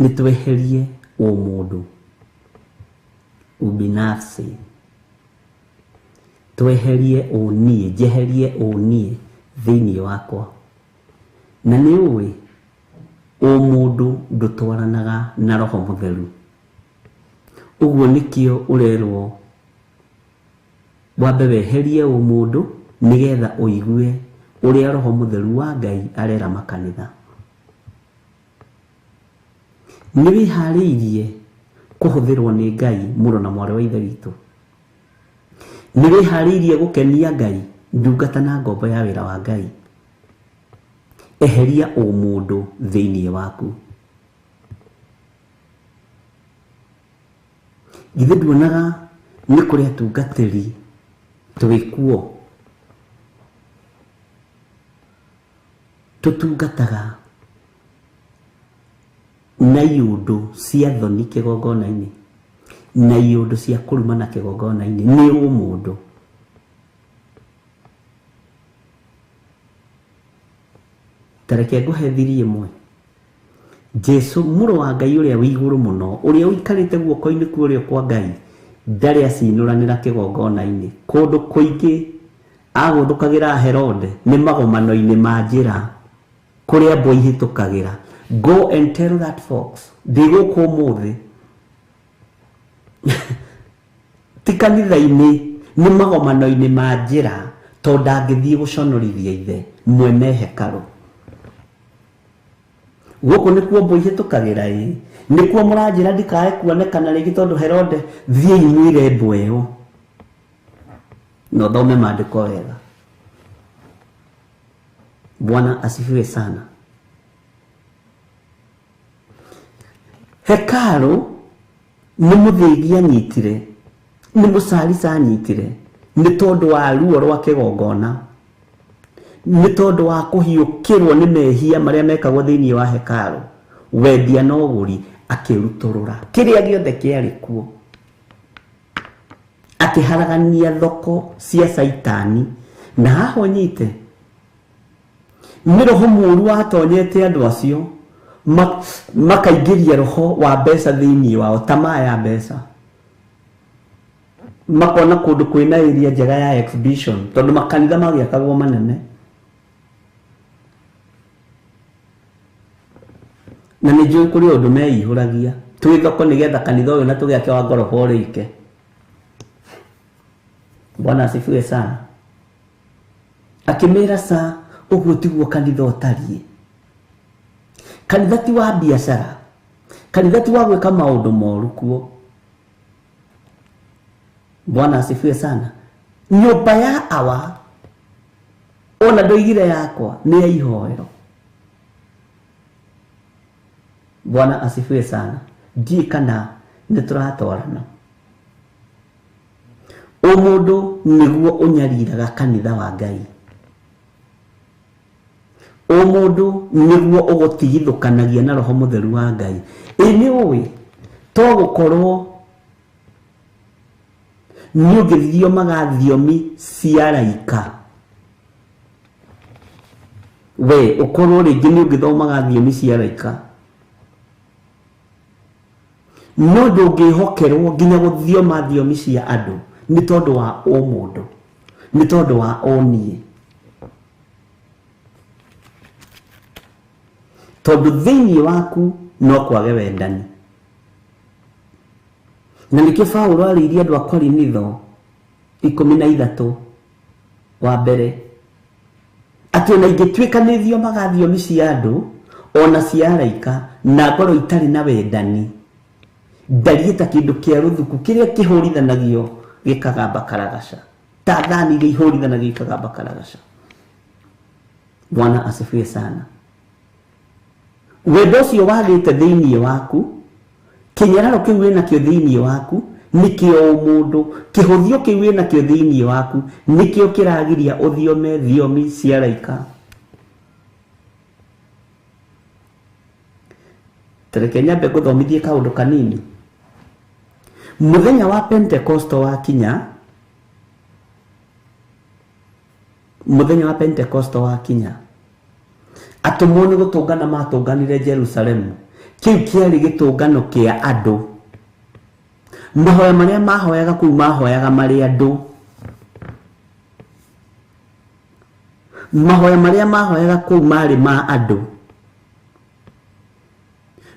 nĩ tweherie ũmũndũ ubinafsi tweherie ũniĩ njeherie ũniĩ thĩinĩ wakwa na nĩ ũĩ ũmũndũ ndũtwaranaga na Roho Mũtheru ũguo nĩkĩo ũrerwo wambe weherie ũmũndũ nĩgetha ũigue ũrĩa Roho Mũtheru wa Ngai arera makanitha. Nĩ wĩharĩirie kũhũthĩrwo nĩ Ngai mũrũ na mwarĩ wa Ithe witũ? Nĩ wĩharĩirie gũkenia Ngai ndungata na ngombo ya wĩra wa Ngai? Eheria ũmũndũ thĩinĩ waku. Githĩ nduonaga nĩ kũrĩ atungatĩri twĩkuo tũtungataga na iũndũ cia thoni kĩgongona-inĩ na iũndũ cia kũrumana kĩgongona-inĩ nĩ ũmũndũ. Ta reke ngũhe thiri ĩmwe. Jesũ mũrũ wa Ngai ũrĩa wĩ igũrũ mũno ũrĩa ũikarĩte guoko-inĩ kwa ũrĩo kwa Ngai ndarĩ acinũranĩra kĩgongona-inĩ. Kũndũ kũingĩ agũthũkagĩra Herode nĩ magomano-inĩ ma njĩra kũrĩa mbwa ihĩtũkagĩra Go and tell that fox, ndĩ gũkũ ũmũthĩ. Ti kanitha-inĩ, nĩ magomano-inĩ ma njĩra, tondũ ndangĩthiĩ gũconorithia ithe mwene hekarũ. Gũkũ nĩkuo mbũ ihĩtũkagĩra ĩ, nĩkuo mũranjĩra ndikae kuonekana rĩngĩ tondũ Herode, thiĩi mwĩre mbũ ĩyo. Na ũthome maandĩko wega. Bwana asifiwe sana. Hekarũ nĩ mũthĩgi anyitire, nĩ mũcarica anyitire, nĩ tondũ wa ruo rwa kĩgongona, nĩ tondũ wa kũhiũkĩrwo nĩ mehia marĩa mekagwo thĩinĩ wa hekarũ, wendia na ũgũri, akĩrutũrũra kĩrĩa gĩothe kĩarĩ kuo, akĩharagania thoko cia Caitani. Na haha ũnyite, nĩ roho mũũru watonyete andũ acio, makaingĩria roho wa mbeca thĩinĩ wao, tamaa ya mbeca, makona kũndũ kwĩna area njega ya exhibition, tondũ makanitha magĩakagwo manene. Na nĩ njũĩ kũrĩ ũndũ meihũragia twĩ thoko nĩgetha kanitha ũyũ na tũgĩake wa ngoroba ũrĩke. Bwana asifiwe sana. Akĩmĩra ca, ũguo tiguo kanitha ũtariĩ. Kanitha ti wa biacara, kanitha ti wa gwĩka maũndũ moru kuo. Bwana asifiwe sana. Nyũmba ya awa ona ndoigire yakwa nĩ ya ihoero. Bwana asifiwe sana. Ndiĩ kana nĩ tũratwarana. Ũmũndũ nĩguo ũnyariraga kanitha wa Ngai. Ũmũndũ nĩguo ũgũtigithũkanagia na roho mũtheru wa Ngai. Ĩ nĩ ũĩ to gũkorwo nĩ ũngĩthiomaga thiomi cia araika, we ũkorwo rĩngĩ nĩ ũngĩthomaga thiomi cia araika, no ndũngĩhokerwo nginya gũthioma thiomi cia andũ nĩ tondũ wa ũmũndũ, nĩ tondũ wa ũniĩ, tondũ thĩinĩ waku no kwage wendani. Na nĩkĩo Paũlũ arĩirie andũ a Korinitho 13 wa mbere atĩ ona ingĩtuĩka nĩ thiomaga thiomi cia andũ ona cia araika na ngorwo itarĩ na wendani, ndariĩ ta kĩndũ kĩa rũthuku kĩrĩa kĩhũrithanagio gĩkagamba karagaca, ta thani iria ihũrithanagio ikagamba karagaca. Bwana asifiwe sana. Wendo ũcio wagĩte thĩinĩ waku, kĩnyararo kĩu wĩnakĩo thĩinĩ waku nĩkĩo ũmũndũ, kĩhũthio kĩu wĩnakĩo thĩinĩ waku nĩkĩo kĩragiria ũthiome thiomi cia araika. Tareke nyambe ngũthomithie kaũndũ kanini. Mũthenya wa Pentekosto wakinya, mũthenya wa Pentekosto wakinya, atũmwo nĩ gũtũngana matũnganire Jerusalemu. Kĩu kĩarĩ gĩtũngano kĩa andũ. Mahoya marĩa mahoyaga kũu mahoyaga marĩ andũ. Mahoya marĩa mahoyaga kũu marĩ ma andũ.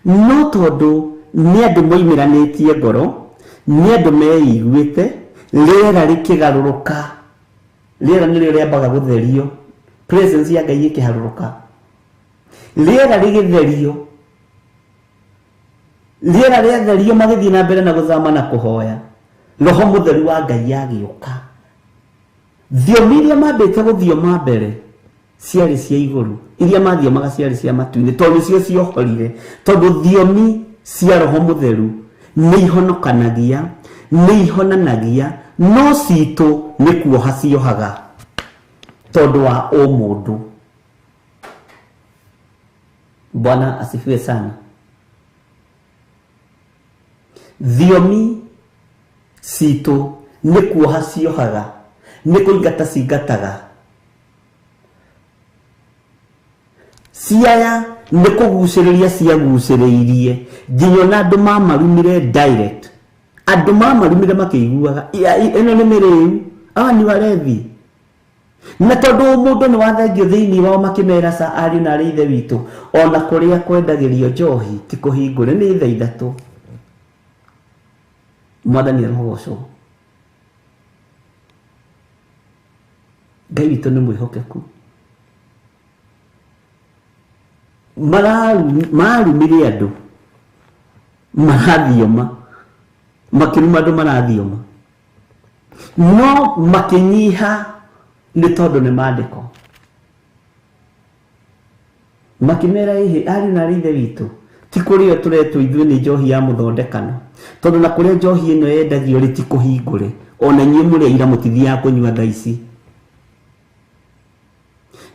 No tondũ nĩ andũ moimĩranĩtie ngoro, nĩ andũ meiguĩte, rĩera rĩkĩgarũrũka. Rĩera nĩrĩo rĩambaga gũtherio, presence ya Ngai ĩkĩharũrũka, rĩera rĩgĩtherio, rĩera rĩatherio, magĩthiĩ na mbere na gũthama na kũhoya. Roho mũtheru wa Ngai agĩũka. Thiomi iria mambĩte gũthioma mbere ciarĩ cia igũrũ, iria mathiomaga ciarĩ cia matu-inĩ, tondũ nĩcio ciohorire. Tondũ thiomi cia roho mũtheru nĩ ihonokanagia, nĩ ihonanagia, no citũ nĩ kuoha ciohaga tondũ wa ũmũndũ. Bwana asifiwe sana. Thiomi citũ nĩ kuoha ciohaga, nĩ kũingata cingataga. Ciaya nĩ kũgucĩrĩria ciagucĩrĩirie nginya ona andũ mamarumire direct. Andũ mamarumire makĩiguaga ĩno nĩ mĩrĩu, aya nĩ warethi. Na tondũ mũndũ nĩ wathengio thĩinĩ wao makĩmera ca ariũ na arĩ ithe witũ, ona kũrĩa kwendagĩrio njohi ti kũhingũre, nĩ thaa 3. Mwathani arogocwo. Ngai witũ nĩ mwĩhokeku. Marumire andũ marathioma, makĩruma andũ marathioma, no makĩnyiha nĩ tondũ nĩ maandĩko. Makĩmera ĩhĩ ariũ na arĩ ithe witũ, ti kũrĩo tũretwo ithuĩ nĩ njohi ya mũthondekano, tondũ na kũrĩa njohi ĩno yendagio rĩ ti kũhingũre, ona inyuĩ mũrĩ aira mũtithiaga kũnyua thaa ici.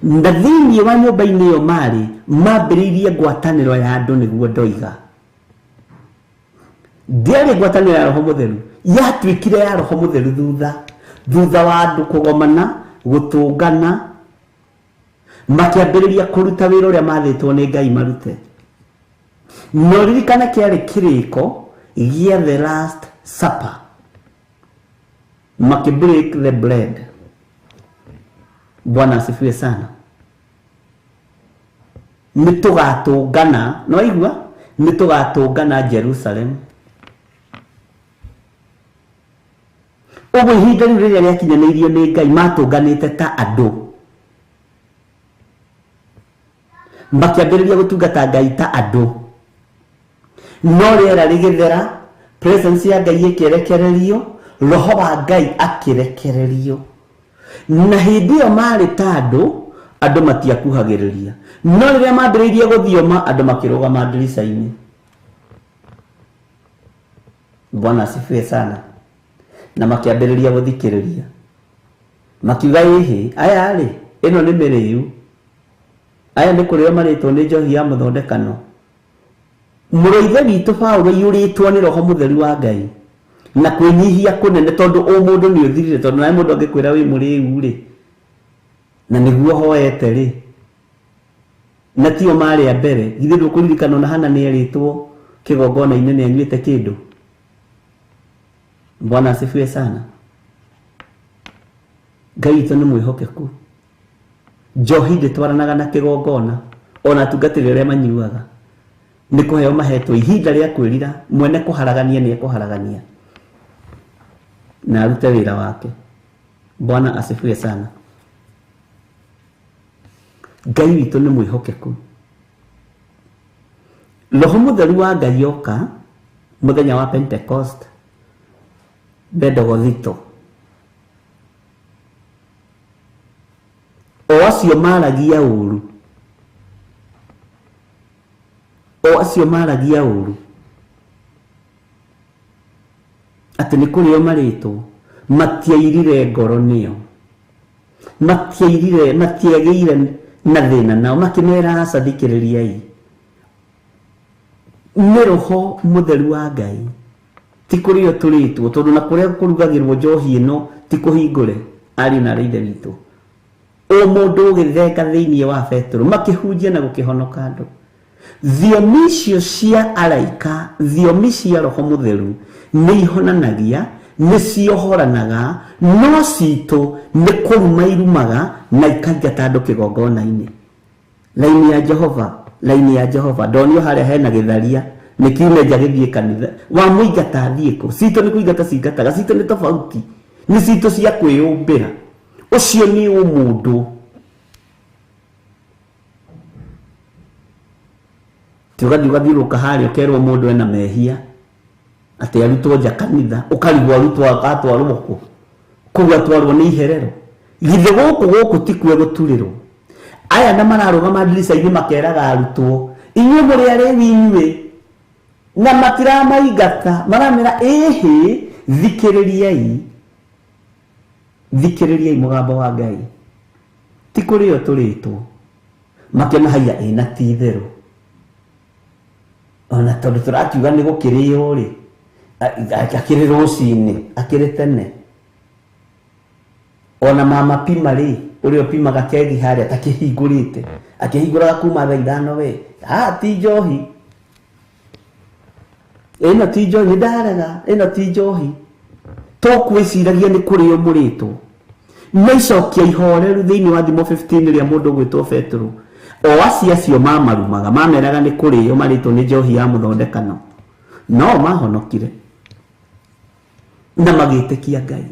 Na thĩinĩ wa nyũmba-inĩ ĩyo marĩ mambĩrĩirie ngwatanĩro ya andũ, nĩguo ndoiga. Ndĩarĩ ngwatanĩro ya Roho Mũtheru, yatuĩkire ya Roho Mũtheru thutha wa andũ kũgomana, gũtũngana, makĩambĩrĩria kũruta wĩra ũrĩa mathĩtwo nĩ Ngai marute. No ririkana kĩarĩ kĩrĩko gĩa the last supper, makĩ break the bread. Bwana asifiwe sana. Nĩ tũgatũngana, no waigua? Nĩ tũgatũngana Jerusalem. Ũguo ihinda rĩu rĩrĩa rĩakinyanĩirio nĩ Ngai, matũnganĩte ta andũ, makĩambĩrĩria gũtungata Ngai ta andũ, no rĩera rĩgĩthera, presence ya Ngai ĩkĩrekererio, Roho wa Ngai akĩrekererio. Na hĩndĩ ĩyo marĩ ta andũ, andũ matiakuhagĩrĩria, no rĩrĩa mambĩrĩirie gũthioma, andũ makĩrũgama ndirica-inĩ. Bwana asifiwe sana. Na makĩambĩrĩria gũthikĩrĩria, makiuga ĩhĩ, aya rĩ, ĩno nĩ mĩrĩu, aya nĩ kũrĩo marĩtwo nĩ njohi ya mũthondekano. Mũrũ ithe witũ Paũlũ aiyũrĩtwo nĩ Roho Mũtheru wa Ngai na kwĩnyihia kũnene, tondũ ũmũndũ nĩ ũthirire, tondũ nawe mũndũ angĩkwĩra wĩ mũrĩu rĩ, na nĩguo hoete rĩ, na tio marĩ a mbere. Githĩ ndũkũririkana ona Hana nĩ erĩtwo kĩgongona-inĩ nĩ anyuĩte kĩndũ? Bwana asifiwe sana. Ngai witũ nĩ mwĩhokeku. Njohi ndĩtwaranaga na kĩgongona, ona atungatĩri arĩa manyuaga nĩ kũheo mahetwo ihinda rĩa kwĩrira. Mwene kũharagania nĩ ekũharagania na arute wĩra wake. Bwana asifiwe sana. Ngai witũ nĩ mwĩhokeku. Roho Mũtheru wa Ngai oka mũthenya wa Pentecost, Bendogothito, o acio maragia ũru, o acio maragia ũru atĩ nĩ kũrĩo marĩtwo, matiairire ngoro nĩo, matiairire, matiagĩire na thĩna nao, makĩmera aca, thikĩrĩriai, nĩ Roho Mũtheru wa Ngai, ti kũrĩo tũrĩtwo, tondũ na kũrĩa kũrugagĩrwo njohi ĩno ti kũhingũre, ariũ na arĩ ithe witũ. O mũndũ ũgĩthenga thĩinĩ wa Petero, makĩhunjia na gũkĩhonoka andũ. Thiomi icio cia araika, thiomi cia Roho Mũtheru nĩ ihonanagia, nĩ ciohoranaga, no citũ nĩ kũruma irumaga na ikaingata andũ kĩgongona-inĩ. Laini ya Jehova, laini ya Jehova, ndonio harĩa hena gĩtharia, nĩ kiume nja gĩthiĩ kanitha, wamũingata athiĩ kũ? Citũ nĩ kũingata cingataga, citũ nĩ tofauti, nĩ citũ cia kwĩyũmbĩra. Ũcio nĩ ũmũndũ. Ti ũgathiĩ ũgathiũrũrũka harĩa ũkerwo mũndũ ena mehia, atĩ arutwo nja kanitha, ũkarigwo arutwo atwarwo kũ? Kũu atwarwo nĩ iherero. Githĩ gũkũ gũkũ ti kuo gũturĩrwo? Aya na mararũgama ndirica-inĩ makeraga arutwo, inyuĩ mũrĩ arĩu inyuĩ, na matiramaingata, maramera ĩhĩ, thikĩrĩriai, thikĩrĩriai mũgambo wa Ngai. Ti kũrĩo tũrĩtwo. Makĩona haiya ĩna ti itherũ. Ona tondũ tũrakiuga nĩ gũkĩrĩo rĩ, akĩrĩ rũcinĩ, akĩrĩ tene. Ona mama pima rĩ, ũrĩa ũpimaga kegi harĩa takĩhingũrĩte, akĩhingũraga kuma thaa 5 we, ti njohi. Ĩno ti njohi, ndarega, ĩno ti njohi. Tũkwĩciragia nĩ kũrĩo mũrĩtwo. Na icokia ihoreru thĩinĩ wa Thimo 15 rĩa mũndũ ũgwĩtwo Petero. O acio acio mamarumaga mameraga nĩ kũrĩo marĩtwo nĩ njohi ya mũthondekano, no mahonokire na magĩtĩkia Ngai.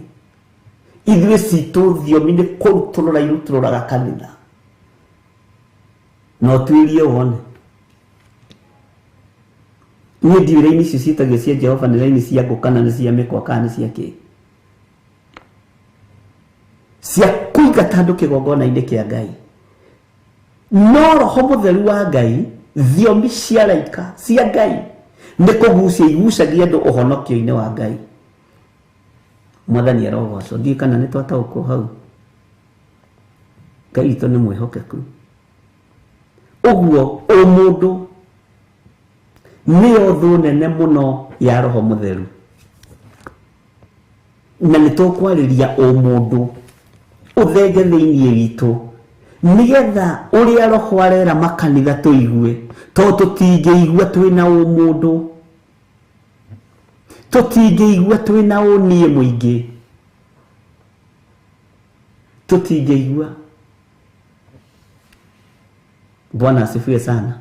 Ithuĩ citũ thiomi nĩ kũrutũrũra irutũrũraga kanitha. No tuirie wone. Niĩ ndiũĩ raini icio ciĩtagio cia Jehova nĩ raini cia ngũ kana nĩ cia mĩkwa kana nĩ cia kĩ. Cia kũingata andũ kĩgongona-inĩ kĩa Ngai. No roho mũtheru wa Ngai, thiomi cia araika cia Ngai nĩ kũgucia igucagia andũ ũhonokio-inĩ wa Ngai. Mwathani arogocwo. Ndiũĩ kana nĩ twataũkwo hau. Ngai witũ nĩ mwĩhokeku. Ũguo ũmũndũ nĩyo thũ nene mũno ya roho mũtheru. Na nĩ tũkwarĩria ũmũndũ ũthenge thĩinĩ witũ nĩgetha ũrĩa roho arera makanitha tũigue, tondũ tũtingĩigua twĩna ũmũndũ, tũtingĩigua twĩna ũniĩ mũingĩ, tũtingĩigua. Bwana asifiwe sana.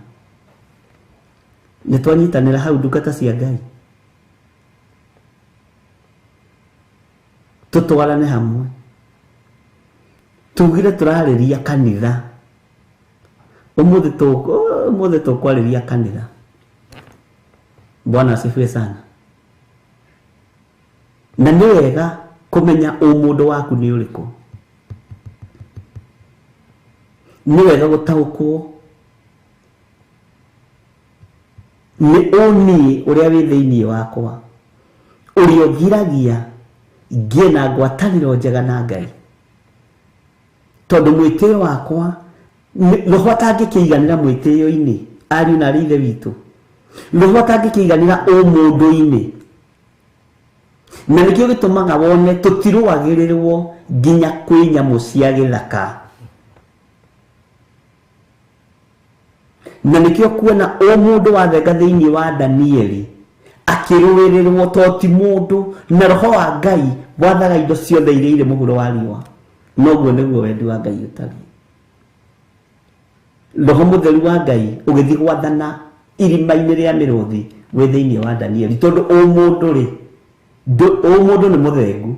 Nĩ twanyitanĩra hau ndungata cia Ngai, tũtwarane hamwe, tugire tũrarĩria kanitha ũmũthĩ, tũkwarĩria kanitha. Bwana asifiwe sana. Na nĩ wega kũmenya ũmũndũ waku nĩ ũrĩkũ. Nĩ wega gũtaũkwo nĩ ũniĩ ũrĩa wĩ thĩinĩ wakwa, ũrĩa ũgiragia ngĩe na ngwatanĩro njega na Ngai. Tondũ mwĩtĩo wakwa roho atangĩkĩiganĩra mwĩtĩo-inĩ, ariũ na arĩ ithe witũ, roho atangĩkĩiganĩra ũmũndũ-inĩ. Na nĩkĩo gĩtũmaga wone tũtirũagĩrĩrwo nginya kwĩ nyamũ cia gĩthaka. Na nĩkĩo kuona ũmũndũ wathenga thĩinĩ wa Danieli akĩrũĩrĩrwo to ti mũndũ, na roho wa Ngai wathaga indo ciothe iria irĩ mũhuro wa riũa. Noguo nĩguo wendi wa Ngai ũtariĩ. Roho mũtheru wa Ngai ũgĩthiĩ gwathana irima-inĩ rĩa mĩrũthi wĩ thĩinĩ wa Danieli, tondũ ũmũndũ rĩ, ũmũndũ nĩ mũthengu.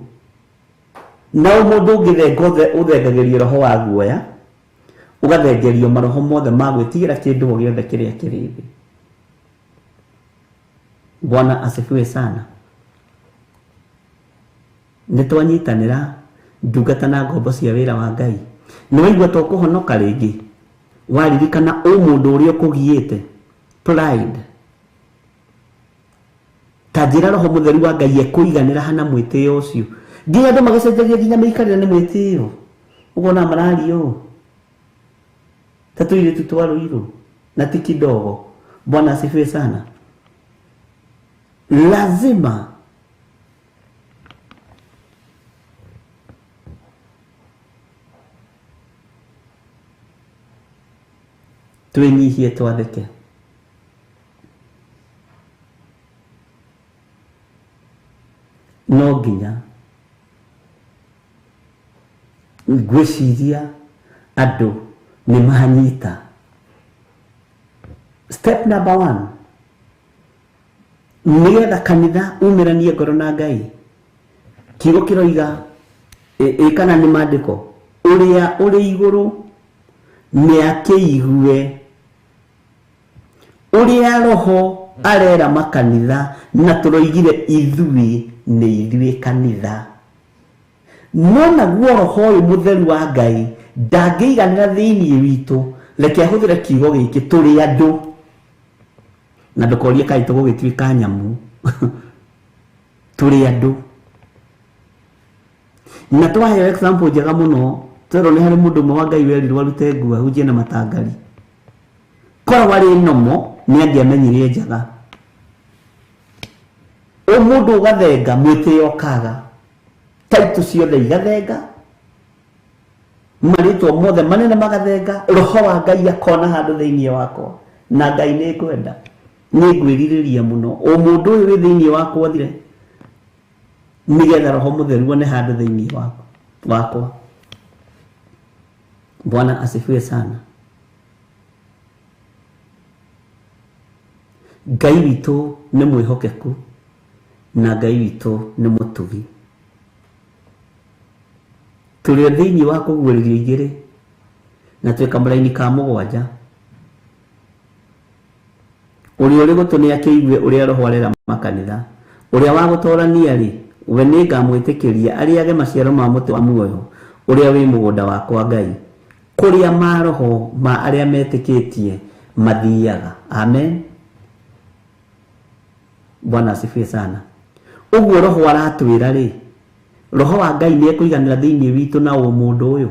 Na ũmũndũ ũngĩthenga ũthengagĩrio roho wa guoya, ũgathengerio maroho mothe ma gwĩtigĩra kĩndũ o gĩothe kĩrĩa kĩrĩ thĩ. Bwana asifiwe sana. Nĩ twanyitanĩra ndungata na ngombo cia wĩra wa Ngai. Nĩ waigua to kũhonoka rĩngĩ, waririkana ũmũndũ ũrĩa ũkũgiĩte, pride. Ta njĩra roho mũtheru wa Ngai ekũiganĩra hana mwĩtĩo ũcio. Nginya andũ magĩcenjagia nginya mĩikarĩre nĩ mwĩtĩo. Ũkona mararia ũũ ta tũirĩtu twa Ruiru na ti kidogo. Bwana asifiwe sana. Lazima twĩnyihie twathĩke. No nginya ngwĩciria andũ nĩ manyita. Step number 1, nĩgetha kanitha umĩranie ngoro na Ngai. Kiugo kĩroiga ĩ kana nĩ maandĩko, ũrĩa ũrĩ igũrũ nĩ akĩigue ũrĩa roho arera makanitha, na tũroigire ithuĩ nĩ ithuĩ kanitha. No naguo roho ũyũ mũtheru wa Ngai ndangĩiganĩra thĩinĩ witũ, reke ahũthĩre kiugo gĩkĩ tũrĩ andũ. Na ndũkorie kaĩ tũgũgĩtuĩka nyamũ. Tũrĩ andũ. Na twaheo example njega mũno, twerwo nĩ harĩ mũndũ ũmwe wa Ngai werirwo arute nguo ahunjie na matangari. Korwo arĩ nomo nĩ angĩamenyire njaga. Ũmũndũ ũgathenga mwĩtĩo ũkaga, taitũ ciothe igathenga, marĩtwa mothe manene magathenga, roho wa Ngai akona handũ thĩinĩ wakwa, na Ngai nĩ ngwenda, nĩ ngwĩrirĩria mũno ũmũndũ ũyũ wĩ thĩinĩ wakwa ũthire, nĩgetha roho mũtheru one handũ thĩinĩ wakwa. Bwana asifiwe sana. Ngai witũ nĩ mwĩhokeku na Ngai witũ nĩ mũtugi. Tũrĩ thĩinĩ wa kũguũrĩrio igĩrĩ na twĩ kamũraini ka 7. Ũrĩa ũrĩ gũtũ nĩ akĩigue ũrĩa Roho arera makanitha. Ũrĩa wa gũtoorania rĩ, we nĩngamwĩtĩkĩria arĩage maciaro ma mũtĩ wa muoyo ũrĩa wĩ mũgũnda wakwa Ngai, kũrĩa maroho ma arĩa metĩkĩtie mathiaga. Amen. Bwana asifiwe sana. Ũguo Roho aratwĩra rĩ, Roho wa Ngai nĩ ekũiganĩra thĩinĩ witũ na ũmũndũ ũyũ.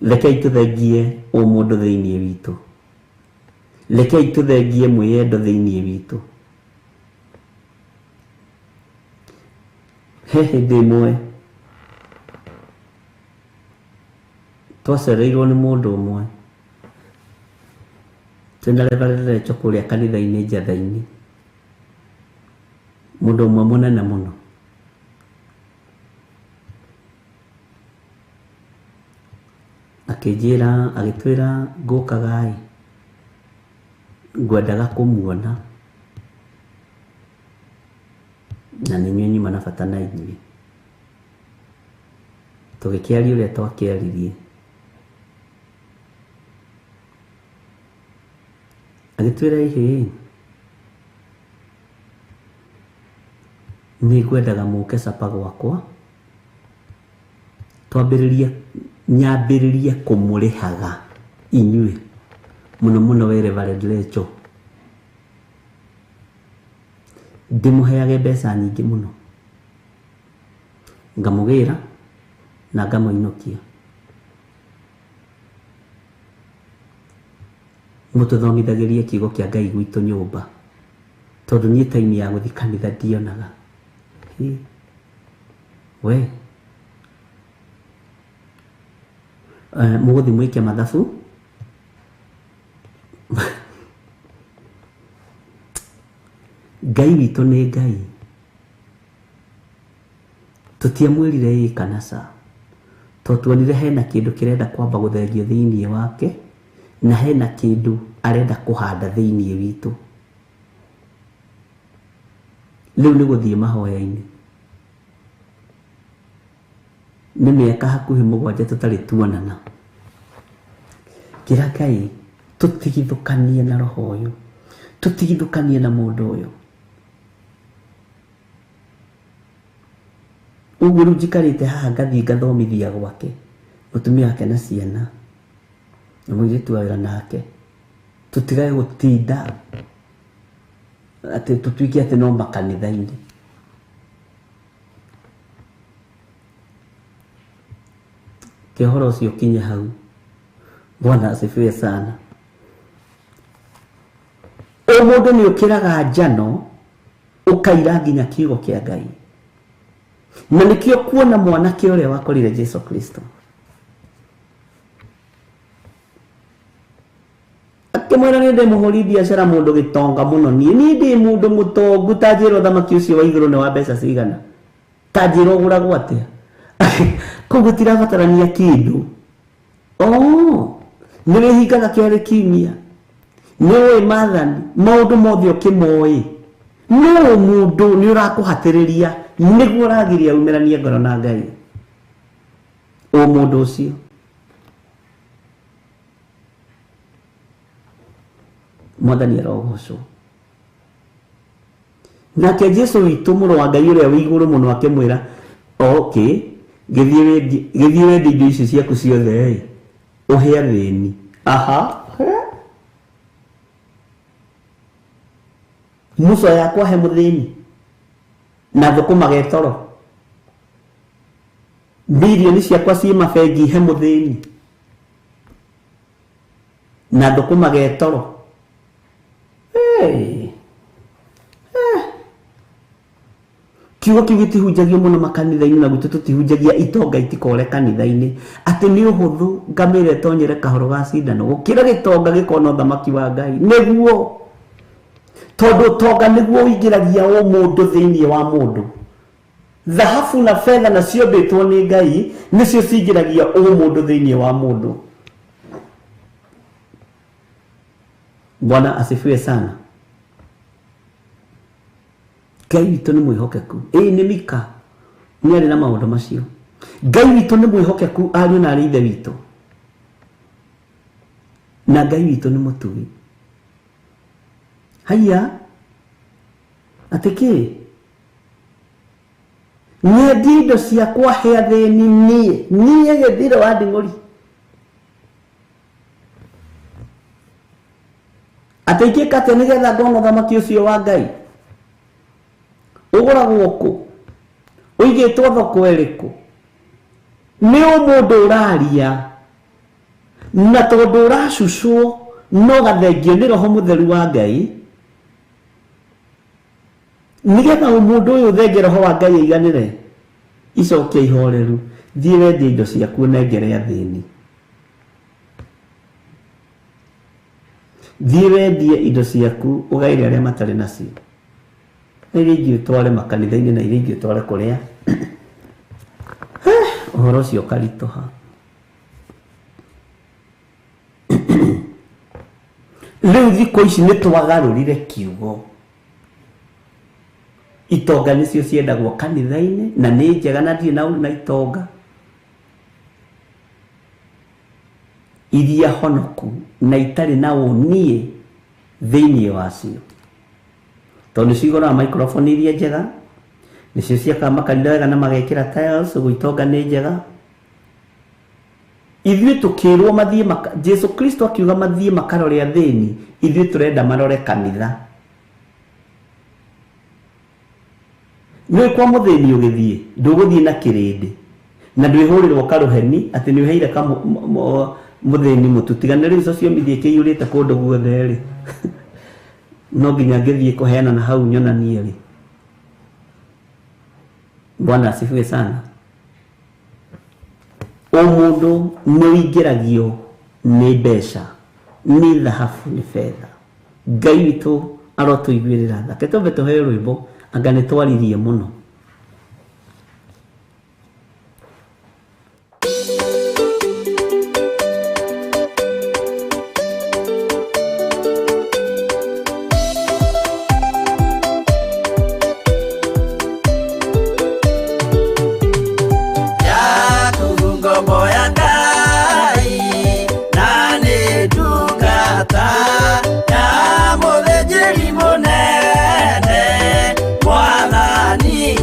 Rekei tũthengie ũmũndũ thĩinĩ witũ. Rekei tũthengie mwĩyendo thĩinĩ witũ. He hĩndĩ ĩmwe twacereirwo nĩ mũndũ ũmwe twĩna Reverend Rachel kũrĩa kanitha-inĩ Njatha-inĩ, mũndũ ũmwe mũnene mũno. Akĩnjĩra, agĩtwĩra ngũkaga-ĩ, ngwendaga kũmuona na nĩ inyuĩ nyuma na bata na inyuĩ. Tũgĩkĩaria ũrĩa twakĩaririe. Agĩtwĩra ihĩ, nĩ ngwendaga mũke capa gwakwa, twambĩrĩrie, nyambĩrĩrie kũmũrĩhaga inyuĩ mũno mũno we Reverend Rachel, ndĩmũheage mbeca nyingĩ mũno, ngamũgĩra na ngamũinũkia. Mũtũthomithagĩrie kiugo kĩa Ngai gwitũ nyũmba, tondũ niĩ time ya gũthiĩ kanitha ndionaga. We mũgũthiĩ mwĩke mathabu. Ngai witũ nĩ Ngai. Tũtiamwĩrire ĩĩ kana ca, tondũ tuonire hena kĩndũ kĩrenda kwamba gũthengio thĩinĩ wake na hena kĩndũ arenda kũhanda thĩinĩ witũ. Rĩu nĩ gũthiĩ mahoya-inĩ. Nĩ mĩaka hakuhĩ 7 tũtarĩ tuonana. Kĩra Ngai tũtigithũkanie na roho ũyũ, tũtigithũkanie na mũndũ ũyũ. Ũguo rĩu njikarĩte haha ngathiĩ ngathomithia gwake, mũtumia wake na ciana na mũirĩtu wa wĩra nake, tũtigage gũtinda atĩ tũtuĩke atĩ no makanitha-inĩ. Ke ũhoro ũcio ũkinye hau. Bwana asifiwe sana. Ũmũndũ nĩ ũkĩraga njano ũkaira nginya kiugo kĩa Ngai. Na nĩkĩo kuona mwanake ũrĩa wakorire Jesu Kristo akĩmwĩra nĩ ndĩ mũhũri biacara mũndũ gĩtonga mũno, niĩ niĩ ndĩ mũndũ mũtongu, ta njĩra ũthamaki ũcio wa igũrũ nĩ wa mbeca cigana, ta njĩra ũgũragwo atĩa. Koguo tirabatarania kĩndũ. Nĩ wĩhingaga kĩarĩ kiumia, nĩ ũĩ maathani, maũndũ mothe ũkĩmoĩ, no mũndũ nĩ ũrakũhatĩrĩria nĩguo ũragiria umĩranie ngoro na Ngai. O mũndũ ũcio Mwathani arogocwo. Nake Jesu witũ mũrũ wa Ngai ũrĩa wĩ igũrũ mũno akĩmwĩra, okay, gĩthiĩ wendie indo icio ciaku ciothe ĩ, ũhe athĩni. Aha. Muco yakwa he mũthĩni na thũkũma getoro, bilioni ciakwa ciĩ mabengi he mũthĩni na thũkũma getoro. Kiugo kĩu gĩtihunjagio mũno makanitha-inĩ, na gwitũ tũtihunjagia itonga itikore kanitha-inĩ, atĩ nĩ ũhũthũ ngamĩra ĩtonyere kahoro ga cindano gũkĩra gĩtonga gĩkona ũthamaki wa Ngai. Nĩguo, tondũ ũtonga nĩguo ũingĩragia ũmũndũ thĩinĩ wa mũndũ. Thahabu na betha na ciombĩtwo nĩ Ngai nĩcio cingĩragia ũmũndũ thĩinĩ wa mũndũ. Bwana asifiwe sana. Ngai witũ nĩ mwĩhokeku. Ĩĩ nĩ Mika nĩ arĩ na maũndũ macio. Ngai witũ nĩ mwĩhokeku ariũ na arĩ ithe witũ, na Ngai witũ nĩ mũtugi. Haiya, atĩ kĩ nyendie indo ciakwa he athĩni niĩ niĩ gĩthiro wa nding'ũri atĩ ingĩka atĩa nĩgetha ngona ũthamaki ũcio wa Ngai? Ũgũragwo kũ? Ũigĩtwo thoko ĩrĩkũ? Nĩ ũmũndũ ũraria na tondũ ũracucwo no gathengio nĩ roho mũtheru wa Ngai, nĩgetha ũmũndũ ũyũ ũthenge roho wa Ngai aiganĩre, icokia ihoreru, thiĩ wendie indo ciaku ũnengere athĩni. Thiĩ wendie indo ciaku ũgaĩre arĩa matarĩ nacio, na iria ingĩ ũtware makanitha-inĩ, na iria ingĩ ũtware kũrĩa. Ũhoro ũcio ũkaritũha. Rĩu thikũ ici nĩ twagarũrire kiugo. Itonga nĩcio ciendagwo kanitha-inĩ, na nĩ njega na ndirĩ na ũru na itonga iria honoku na itarĩ na ũniĩ thĩinĩ wacio, tondũ nĩcio igũraga microphone iria njega, nĩcio ciakaga makanitha wega na magekĩra tiles, ũguo itonga nĩ njega. Ithuĩ tũkĩrwo mathiĩ maka, Jesu Kristo akiuga mathiĩ makarore athĩni, ithuĩ tũrenda marore kanitha. Nĩ kwa mũthĩni ũgĩthiĩ, ndũgũthiĩ na kĩrĩndĩ, na ndwĩhũrĩrwo karũheni atĩ nĩ ũheire mũthĩni mũtu. Tiga nĩ rĩu social media ĩkĩiyũrĩte kũndũ guothe rĩ, no nginya ngĩthiĩ kũheana na hau nyonanie rĩ. Bwana asifiwe sana. Ũmũndũ nĩ ũingĩragio nĩ mbeca, nĩ thahabu, nĩ betha. Ngai witũ arotũiguĩrĩra tha. Reke twambe tũheo rwĩmbo, anga nĩ twaririe mũno. Yaku ngombo ya Ngai, na nĩ ndungata ya mũthĩnjĩri mũnene, Mwathani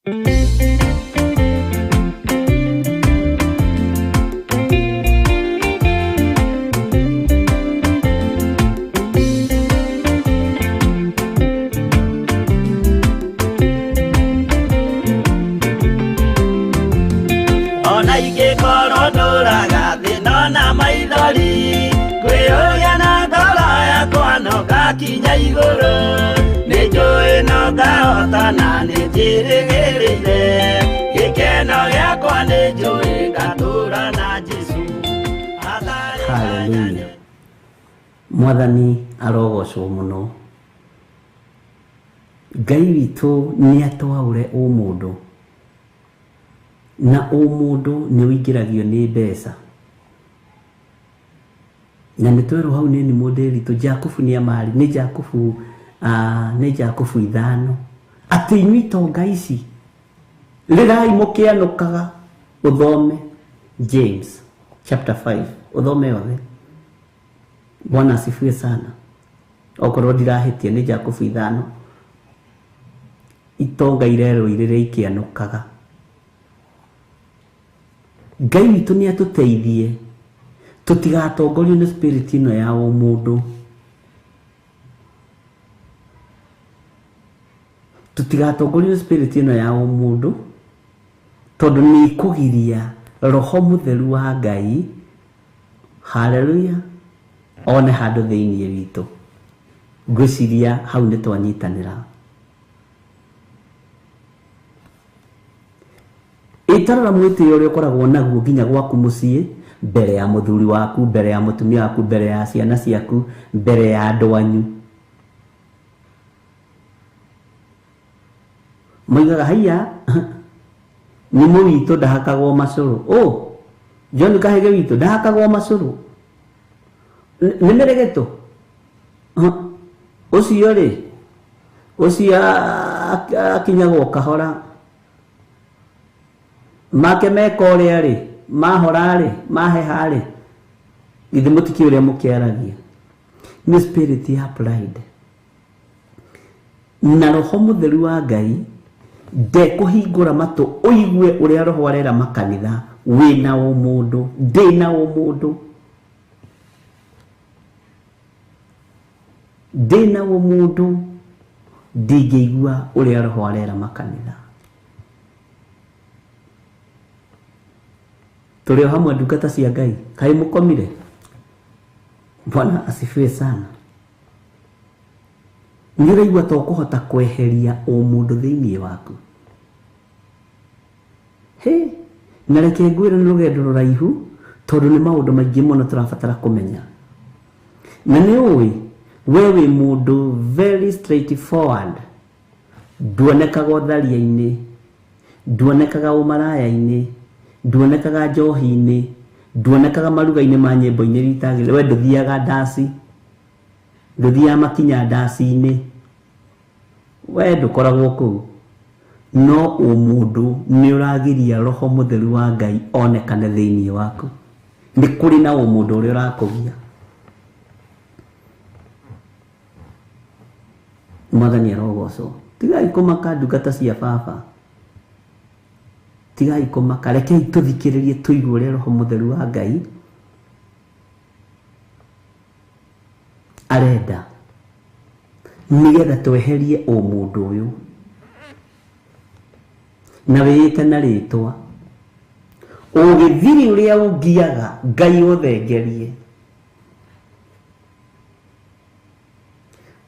Ona ingĩkorwo ndũraga thĩna na maithori, ngwĩyũria na ngoro yakwa no ngakinya igũrũ. Nĩ njũĩ no ngahota na nĩ njĩrĩgĩrĩire, gĩkeno gĩakwa nĩ njũĩ ngatũũra na Jesũ. Hatarĩ. Haleluya. Mwathani arogocwo mũno. Ngai witũ nĩ atwaũre ũmũndũ, na ũmũndũ nĩ ũingĩragio nĩ mbeca. Na nĩ twerwo hau nĩ mũndĩritũ Jakubu nĩ amari, nĩ Jakubu, nĩ Jakubu 5 atĩ inyuĩ itonga ici rĩrai mũkĩanũkaga. Ũthome James chapter 5, ũthome yothe. Bwana asifiwe sana. Okorwo ndirahĩtia nĩ Jakubu 5, itonga irerwo irĩrĩa ikĩanũkaga. Ngai witũ nĩ atũteithie tũtigatongorio nĩ spirit ĩno ya ũmũndũ, tũtigatongorio nĩ spirit ĩno ya ũmũndũ, tondũ nĩ ĩkũgiria roho mũtheru wa Ngai, haleluya, one handũ thĩinĩ witũ. Ngwĩciria hau nĩ twanyitanĩra. Ĩtarora mwĩtĩo ũrĩa ũkoragwo naguo nginya gwaku mũciĩ, mbere ya mũthuri waku, mbere ya mũtumia waku, mbere ya ciana ciaku, mbere ya andũ anyu. Moigaga haiya, nĩ mũwitũ ndahakagwo macũrũ. Oh, John Kahege witũ ndahakagwo macũrũ. Nĩ mĩregetũ. Ũcio rĩ, ũcio akinyagwo kahora. Make meka ũrĩa rĩ, mahora rĩ, maheha rĩ, githĩ mũtikĩũĩ ũrĩa mũkĩaragia. Nĩ spirit ya pride. Na roho mũtheru wa Ngai ndekũhingũra matũ ũigue ũrĩa roho arera makanitha. Wĩna ũmũndũ, ndĩna ũmũndũ, ndĩna ũmũndũ, ndingĩigua ũrĩa roho arera makanitha. Tũrĩ o hamwe ndungata cia Ngai, kaĩ mũkomire? Bwana asifiwe sana. Nĩ ũraigua ta ũkũhota kweheria ũmũndũ thĩinĩ waku. He, na reke ngwĩre nĩ rũgendo rũraihu, tondũ nĩ maũndũ maingĩ mũno tũrabatara kũmenya. Na nĩ ũĩ, we wĩ mũndũ very straightforward, nduonekaga ũtharia-inĩ, nduonekaga ũmaraya-inĩ, nduonekaga njohi-inĩ, nduonekaga maruga-inĩ ma nyĩmbo-inĩ iria itagĩrĩire. We ndũthiaga ndaci, ndũthiaga makinya ndaci-inĩ, we ndũkoragwo kũu. No ũmũndũ nĩ ũragiria roho mũtheru wa Ngai onekane thĩinĩ waku. Nĩ kũrĩ na ũmũndũ ũrĩa ũrakũgia. Mwathani arogocwo. Tigai kũmaka ndungata cia baba, tigai kũmaka, rekei tũthikĩrĩrie tũigue ũrĩa roho mũtheru wa Ngai arenda, nĩgetha tweherie ũmũndũ ũyũ. Na wĩĩte na rĩtwa ũgĩthiri ũrĩa ũngiaga, Ngai ũthengerie.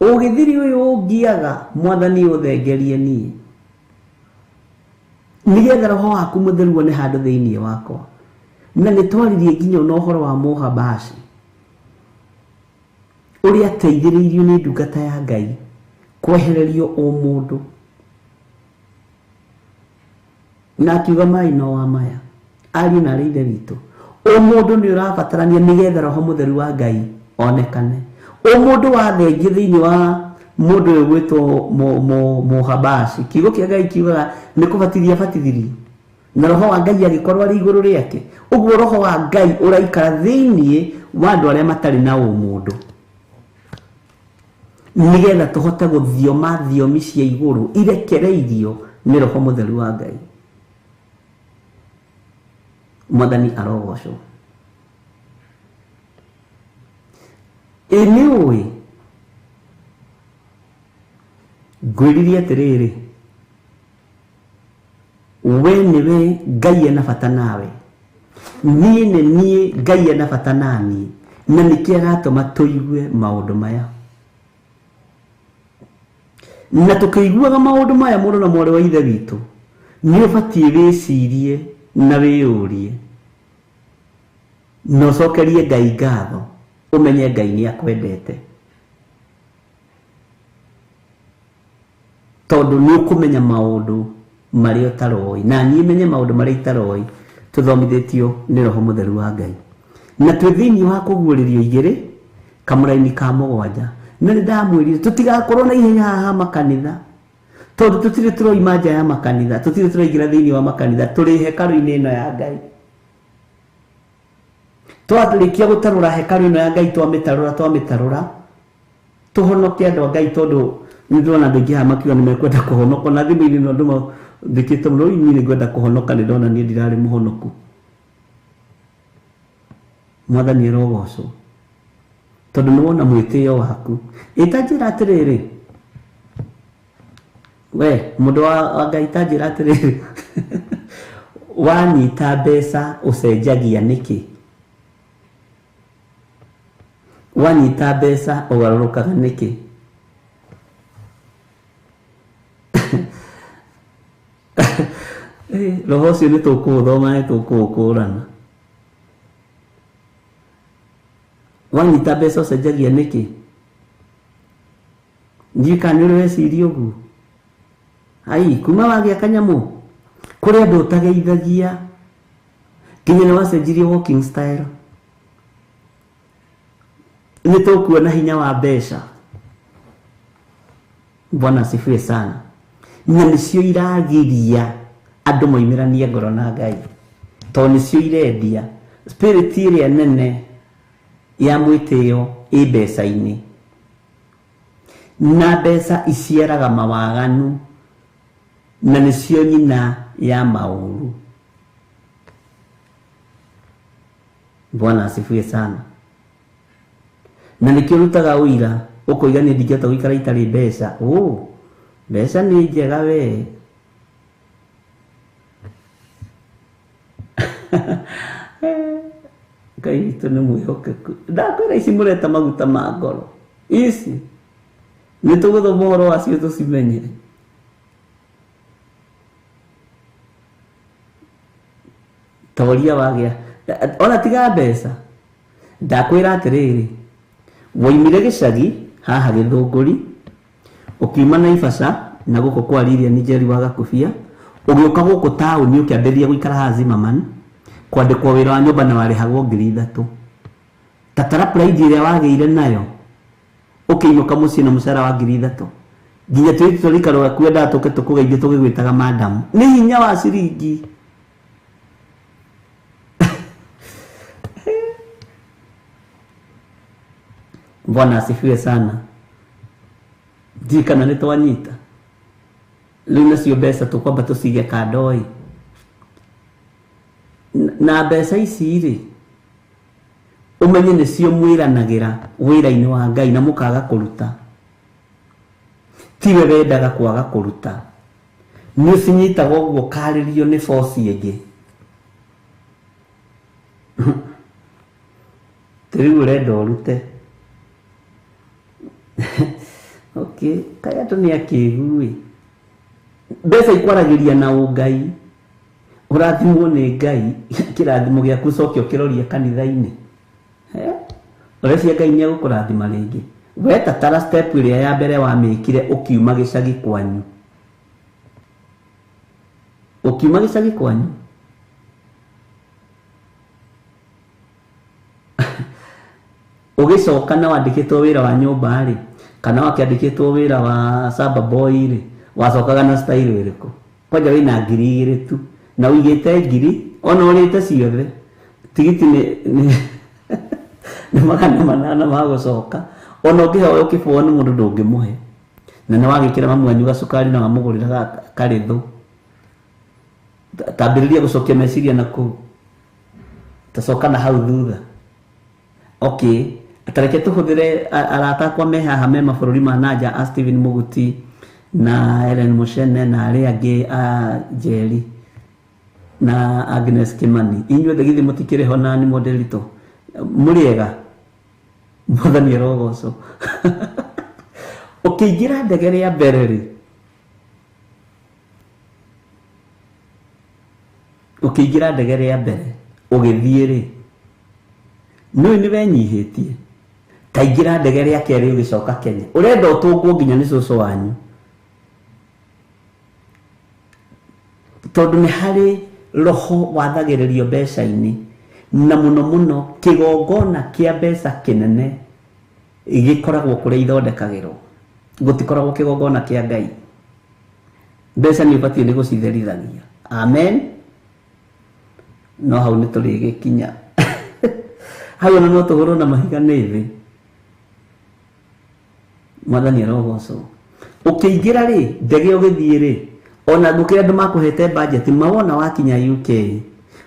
Ũgĩthiri ũyũ ũngiaga, Mwathani ũthengerie niĩ, nĩgetha roho waku mũtheru wone handũ thĩinĩ wakwa. Na nĩ twaririe nginya ona ũhoro wa Mũhabashi ũrĩa ateithĩrĩirio nĩ ndungata ya Ngai kwehererio ũmũndũ, na akiuga mai no wa maya. Ariũ na arĩ ithe witũ, ũmũndũ nĩ ũrabatarania nĩgetha roho mũtheru wa Ngai onekane. Ũmũndũ wathengie thĩinĩ wa mũndũ ũyũ gwĩtwo Mũhabashi, kiugo kĩa Ngai kiugaga nĩ kũbatithia abatithirio, na roho wa Ngai agĩkorwo arĩ igũrũ rĩake. Ũguo roho wa Ngai ũraikara thĩinĩ wa andũ arĩa matarĩ na ũmũndũ, nĩgetha tũhote gũthioma thiomi cia igũrũ irekereirio Nĩ Roho Mũtheru wa Ngai. Mwathani arogocwo. Ĩ nĩ ũĩ ngwĩririe atĩrĩrĩ, we nĩwe Ngai ena bata nawe, niĩ nĩ niĩ Ngai ena bata naniĩ, na nĩkĩo aratũma tũigue maũndũ maya. Na tũkĩiguaga maũndũ maya mũrũ na mwarĩ wa ithe witũ, nĩ ũbatiĩ wĩcirie na wĩyũrie na ũcokerie Ngai ngatho, ũmenye Ngai nĩ akwendete, tondũ nĩ ũkũmenya maũndũ marĩa ũtaroĩ, na niĩ menye maũndũ marĩa itaroĩ, tũthomithĩtio nĩ Roho Mũtheru wa Ngai. Na twĩ thĩinĩ wa kũguũrĩrio igĩrĩ kamũraini ka mũgwanja, na nĩ ndamwĩrire tũtigakorwo na ihenya haha makanitha, tondũ tũtirĩ tũroima nja ya makanitha, tũtirĩ tũraingĩra thĩinĩ wa makanitha, tũrĩ hekarũ-inĩ ĩno ya Ngai. Twarĩkia gũtarũra hekarũ ĩno ya Ngai, twamĩtarũra tũhonoke andũ a Ngai, tondũ nĩ ndĩrona andũ aingĩ haha makiuga nĩ mekwenda kũhonoka, na thimũ-inĩ ĩno andũ mathikĩte mũno, rĩu niĩ nĩ ngwenda kũhonoka, nĩ ndona niĩ ndirarĩ mũhonoku. Mwathani arogocwo, tondũ nĩ wona mwĩtĩo waku. Ĩ ta njĩra atĩrĩrĩ, we mũndũ wa Ngai, ta njĩra atĩrĩrĩ, wanyita mbeca ũcenjagia nĩkĩ? Wanyita mbeca ũgarũrũkaga nĩkĩ? Roho ũcio nĩ tũkũũthoma, nĩ tũkũũkũrana. Wanyita mbeca ũcenjagia nĩkĩ? Ndiũĩ kana nĩ ũrĩ weciria ũguo. Ai, kuma wagĩa kanyamũ kũrĩ andũ ũtageithagia, nginya nĩ wacenjirie walking style. Nĩ tũkuona hinya wa mbeca. Bwana asifiwe sana. Na nĩcio iragiria andũ moimĩranie ngoro na Ngai, tondũ nĩcio irendia spirit ĩrĩa nene ya mwĩtĩo ĩ mbeca-inĩ, na mbeca iciaraga mawaganu, na nĩcio nyina ya maũru. Bwana asifiwe sana. Na nĩkĩo rutaga ũira ũkoiga niĩ ndingĩhota gũikara itarĩ mbeca. Oh, mbeca nĩ njega we. Ngai witũ nĩ mwĩhokeku. Ndakwĩra ici mũreta maguta ma ngoro, ici nĩ tũgũthoma ũhoro wacio tũcimenye. Toria wagĩa ona tiga mbeca. Ndakwĩra atĩrĩrĩ, woimire gĩcagi haha Gĩthũngũri, ũkiuma Naivasha na gũkũ kwa Lilian Njeri wa Gakubia, ũgĩũka gũkũ taũni ũkĩambĩrĩria gũikara haha Zimmerman, kwandĩkwo wĩra wa nyũmba na warĩhagwo 3,000. Tatara pride ĩrĩa wagĩire nayo ũkĩinũka mũciĩ na mũcara wa 3,000, nginya twĩ tũrĩikaro gaku wendaga tũke tũkũgeithie tũgĩgwĩtaga madam. Nĩ hinya wa ciringi. Bwana asifiwe sana. Ndiũĩ kana nĩ twanyita. Rĩu nacio mbeca tũkwamba tũcige kando ĩ. Na mbeca ici rĩ, ũmenye nĩcio mwĩranagĩra wĩra-inĩ wa Ngai na mũkaga kũruta. Tiwe wendaga kwaga kũruta, nĩ ũcinyitaga ũguo ũkarĩrio nĩ boci ĩngĩ. Rĩu ũrenda ũrute. Okay, kaĩ andũ nĩ akĩgu ĩ. Mbeca ikwaragĩria na ũngai, ũrathimwo nĩ Ngai, kĩrathimo gĩaku ũcoke ũkĩrorie kanitha-inĩ. Ũreciria Ngai nĩ egũkũrathima rĩngĩ? We tatara step ĩrĩa ya mbere wamĩkire ũkiuma gĩcagi kwanyu. Ũkiuma gĩcagi kwanyu. Ũgĩcoka na wandĩkĩtwo wĩra wa nyũmba rĩ, kana wakĩandĩkĩtwo wĩra wa samba boy rĩ, wacokaga na style ĩrĩkũ? Kwanja wĩna 2,000 tu, na ũigĩte 1,000, ona ũrĩte ciothe. Tigiti nĩ 800 ma gũcoka. Ona ũngĩhoya ũkĩbũo nĩ mũndũ ndũngĩmũhe. Na nĩ wagĩkĩra mamu wanyu gacukari na wamũgũrĩra karĩthũ. Tambĩrĩria gũcokia meciria na kũu, tacoka na hau thutha. Okay, tareke tũhũthĩre arata akwa me haha me mabũrũri ma nanja, a Stephen Muguti na Ellen Mushene na arĩa angĩ, a Njeri na Agnes Kimani, inyuothe githĩ mũtikĩrĩ ho? Na nĩ Mondelito, mũrĩ ega? Mwathani arogocwo. Ũkĩingĩra ndege rĩa mbere rĩ, ũkĩingĩra ndege rĩa mbere ũgĩthiĩ rĩ, nĩũĩ nĩ wenyihĩtie. Taingĩra ndege rĩa kerĩ ũgĩcoka Kenya, ũrenda ũtũngwo nginya nĩ cũcũ wanyu, tondũ nĩ harĩ roho wathagĩrĩrio mbeca-inĩ, na mũno mũno kĩgongona kĩa mbeca kĩnene gĩkoragwo kũrĩa ithondekagĩrwo, gũtikoragwo kĩgongona kĩa Ngai. Mbeca nĩ ũbatiĩ nĩ gũcitherithagia. Amen. No hau nĩ tũrĩgĩkinya hau, ona no tũhũrwo na mahiga nĩ thĩ. Mwathani arogocwo. Ũkĩingĩra rĩ ndege ũgĩthiĩ rĩ, ona ngũkĩra andũ makũhete budget mawona wakinya UK,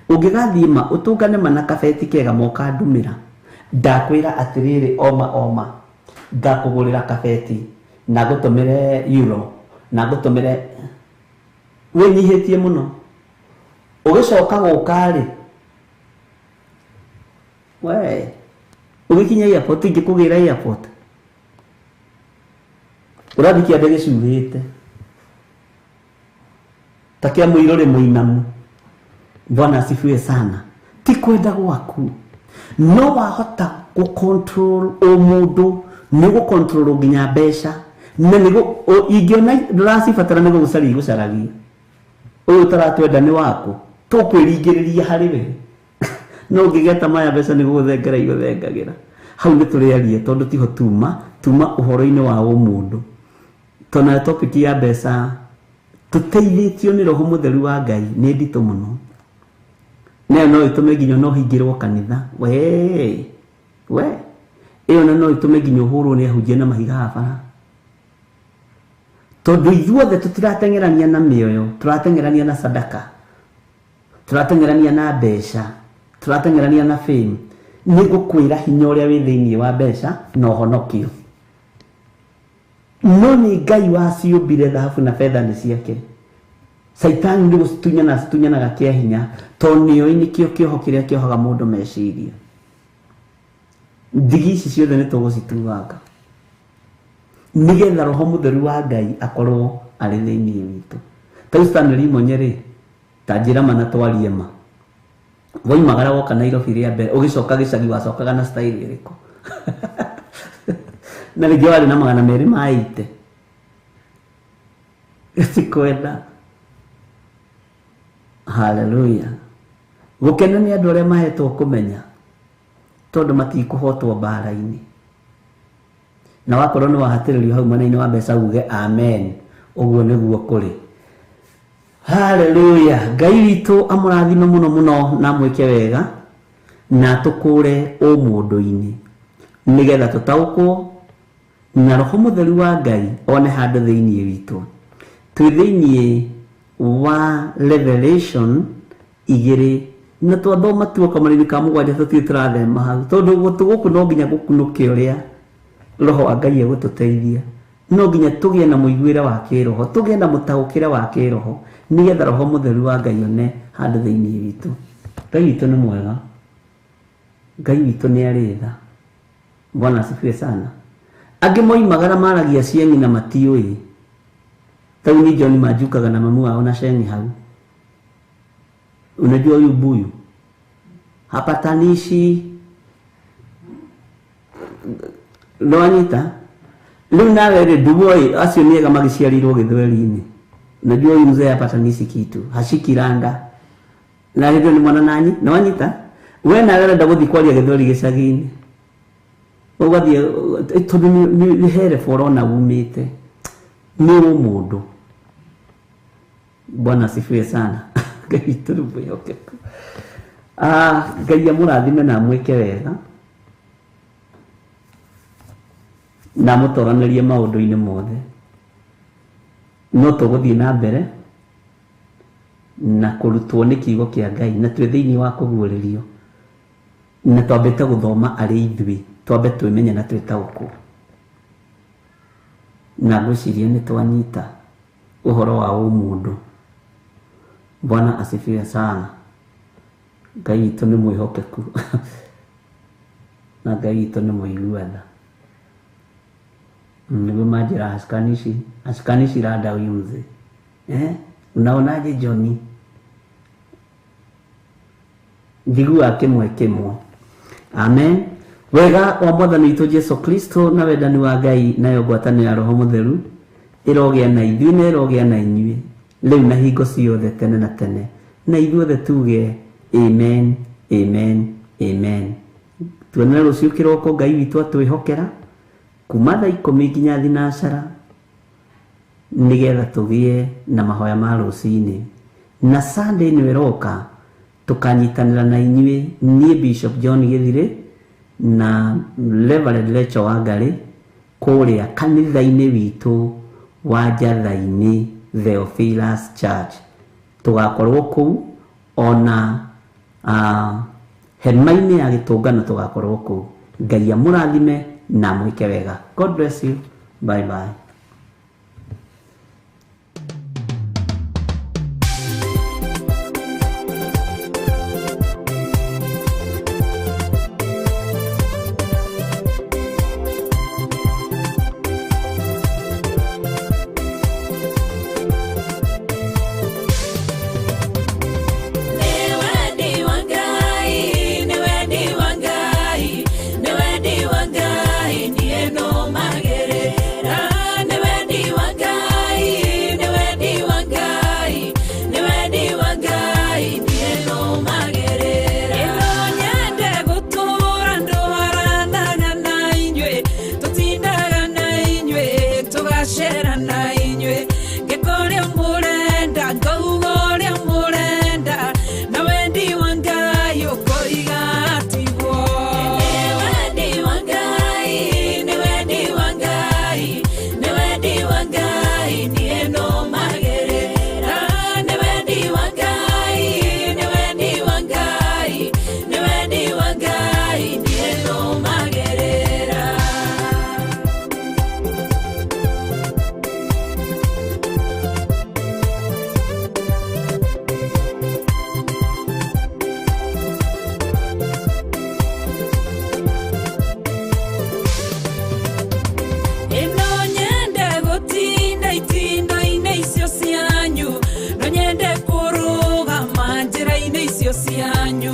ũngĩgathiĩ ma ũtũngane ma na kabeti kega moka ndumĩra, ndakwĩra atĩrĩrĩ, oma oma ngakũgũrĩra kabeti na ngũtũmĩre euro na ngũtũmĩre wĩnyihĩtie mũno. Ũgĩcoka gũka rĩ, we ũgĩkinya airport, ingĩkũgĩra airport ũrathiĩ kĩande gĩcuhĩte ta kĩa mũirũrĩ mũinamu. Bwana asifiwe sana. Ti kwenda gwaku, no wahota gũ-control ũmũndũ, nĩ gũ-control nginya mbeca, na nĩ ingĩona ndũracibatara nĩ gũgũcaria igũcaragia. Ũyũ ũtaratwenda nĩ waku, tũkwĩringĩrĩria harĩ we, no ũngĩgeta maya mbeca nĩ gũgũthengera igũthengagĩra. Hau nĩ tũrĩaria, tondũ tiho tuma ũhoro-inĩ wa ũmũndũ, tondũ nayo topic ya mbeca tũteithĩtio nĩ roho mũtheru wa Ngai nĩ nditũ mũno, nayo no ĩtũme nginya no hingĩrwo kanitha. We we ĩyo na no ĩtũme nginya ũhũrwo nĩ ahunjia na mahiga haha bara, tondũ ithuothe tũtirateng'erania na mĩoyo, tũrateng'erania na sadaka, tũrateng'erania na mbeca, tũrateng'erania na fame. Nĩ ngũkwĩra hinya ũrĩa wĩ thĩinĩ wa mbeca na ũhonokio, no nĩ Ngai waciũmbire. Thahabu na betha nĩ ciake. Caitani nĩ gũcitunyana acitunyanaga kĩa hinya, tondũ nĩoĩ nĩkĩo kĩoho kĩrĩa kĩohaga mũndũ meciria. Ndigi ici ciothe nĩ tũgũcituanga nĩgetha roho mũtheru wa Ngai akorwo arĩ thĩinĩ witũ. Ta rĩu Stanley Monye rĩ, ta njĩra ma na twarie ma, woimagara woka Nairobi rĩa mbere ũgĩcoka gĩcagi, wacokaga na style ĩrĩkũ? Na rĩngĩ warĩ na 200 ma ite sikwenda. Haleluya. Gũkena nĩ andũ arĩa mahetwo kũmenya, tondũ matikũhotwo mbara-inĩ. Na wakorwo nĩ wahatĩrĩrio hau mwena-inĩ wa mbeca, uge amen, ũguo nĩguo kũrĩ. Haleluya. Ngai witũ amũrathime mũno mũno na mwĩke wega na tũkũre ũmũndũ-inĩ, nĩgetha tũtaũkwo na roho mũtheru wa Ngai one handũ thĩinĩ witũ. Twĩ thĩinĩ wa Revelation 2, na twathoma tuo kamũraini ka 7, tũtirĩ tũrathema hau, tondũ gũtũ gũkũ no nginya gũkunũke ũrĩa roho wa Ngai egũtũteithia. No nginya tũgĩe na mũiguĩre wa kĩroho, tũgĩe na mũtaũkĩre wa kĩroho, nĩgetha roho mũtheru wa Ngai one handũ thĩinĩ witũ. Ngai witũ nĩ mwega, Ngai witũ nĩ arĩ tha. Bwana asifiwe sana. Angĩ moimagara maragia cieng'i na matiũĩ. Ta rĩu nĩ John manjukaga na mamu wao na ceng'i hau. Unajua huyu buyu hapatanishi nĩwanyita rĩu nawe rĩ, nduguo acio nĩ ega magĩciarĩirwo gĩthweri-inĩ. Unajua huyu mzee hapatanishi kitu, hashiki randa, na hĩndĩ nĩ mwana nanyi nĩwanyita. We nawe ũrenda gũthiĩ kwaria gĩthweri gĩcagi-inĩ, ũgathiĩ tondũ nĩ herebo ũrona umĩte nĩ ũmũndũ. Bwana asifiwe sana. Ngai witũ nĩ mwĩhokeku. Ah, Ngai amũrathime na amwĩke wega na amũtoranĩrie maũndũ-inĩ mothe. No tũgũthiĩ na mbere. Na kũrutwo nĩ kiugo kĩa Ngai, na twĩ thĩinĩ wa kũguũrĩrio, na twambĩte gũthoma arĩ ithuĩ, twambe twĩmenye na twĩtaũkwo. Na ngwĩciria nĩ twanyita ũhoro wa ũmũndũ. Bwana asifiwe sana. Ngai witũ nĩ mwĩhokeku na Ngai witũ nĩ mũigua tha. Nĩguo manjĩra hashikanishi hashikanishi rada huyu mzee eh? Unaonaje Johnny? Njiguaga kĩmwe kĩmwe. Amen. Wega wa Mwathani witũ Jesu Kristo na wendani wa Ngai nayo ngwatanĩro ya Roho Mũtheru ĩrogĩa na ithuĩ na ĩrogĩa na inyuĩ rĩu na hingo ciothe tene na tene. Na ithuothe tuge amen, amen, amen. Tuonane rũciũ kĩroko Ngai witũ atwĩhokera kuma thaa ikũmi nginya thinacara nĩgetha tũgĩe na mahoya ma rũcinĩ. Na Sunday ĩno ĩroka tũkanyitanĩra na inyuĩ niĩ Bishop John Gĩthirĩ na Reverend Rachel Wangari kũrĩa kanitha-inĩ witũ wa Njatha-inĩ Theophilus Church. Tũgakorwo kũu ona hema-inĩ ya gĩtũngano tũgakorwo kũu. Ngai amũrathime na amwĩke wega. God bless you. Bye bye. Nĩ wendi wa Ngai, nĩ wendi wa Ngai, nĩ wendi wa Ngai, niĩ nũmagĩrĩra. Nĩ wendi wa Ngai, nĩ wendi wa Ngai, nĩ wendi wa Ngai, niĩ nũmagĩrĩra. Ĩno nyende gũtũũra ndũaranaga na inyuĩ, tũtindaga na inyuĩ, tũgacera na inyuĩ. Ngĩka ũrĩa mũrenda, ngauga ũrĩa mũrenda, na wendi wa Ngai ũkoiga tiguo. Nĩ wendi wa Ngai, nĩ wendi wa Ngai, nĩ wendi wa Ngai, niĩ nũmagĩrĩra. Nĩ wendi wa Ngai, nĩ wendi wa Ngai, nĩ wendi wa Ngai, niĩ nũmagĩrĩra. Ĩno nyende gũtinda itindo-inĩ icio cianyu, no nyende kũrũgama njĩra-inĩ icio cianyu.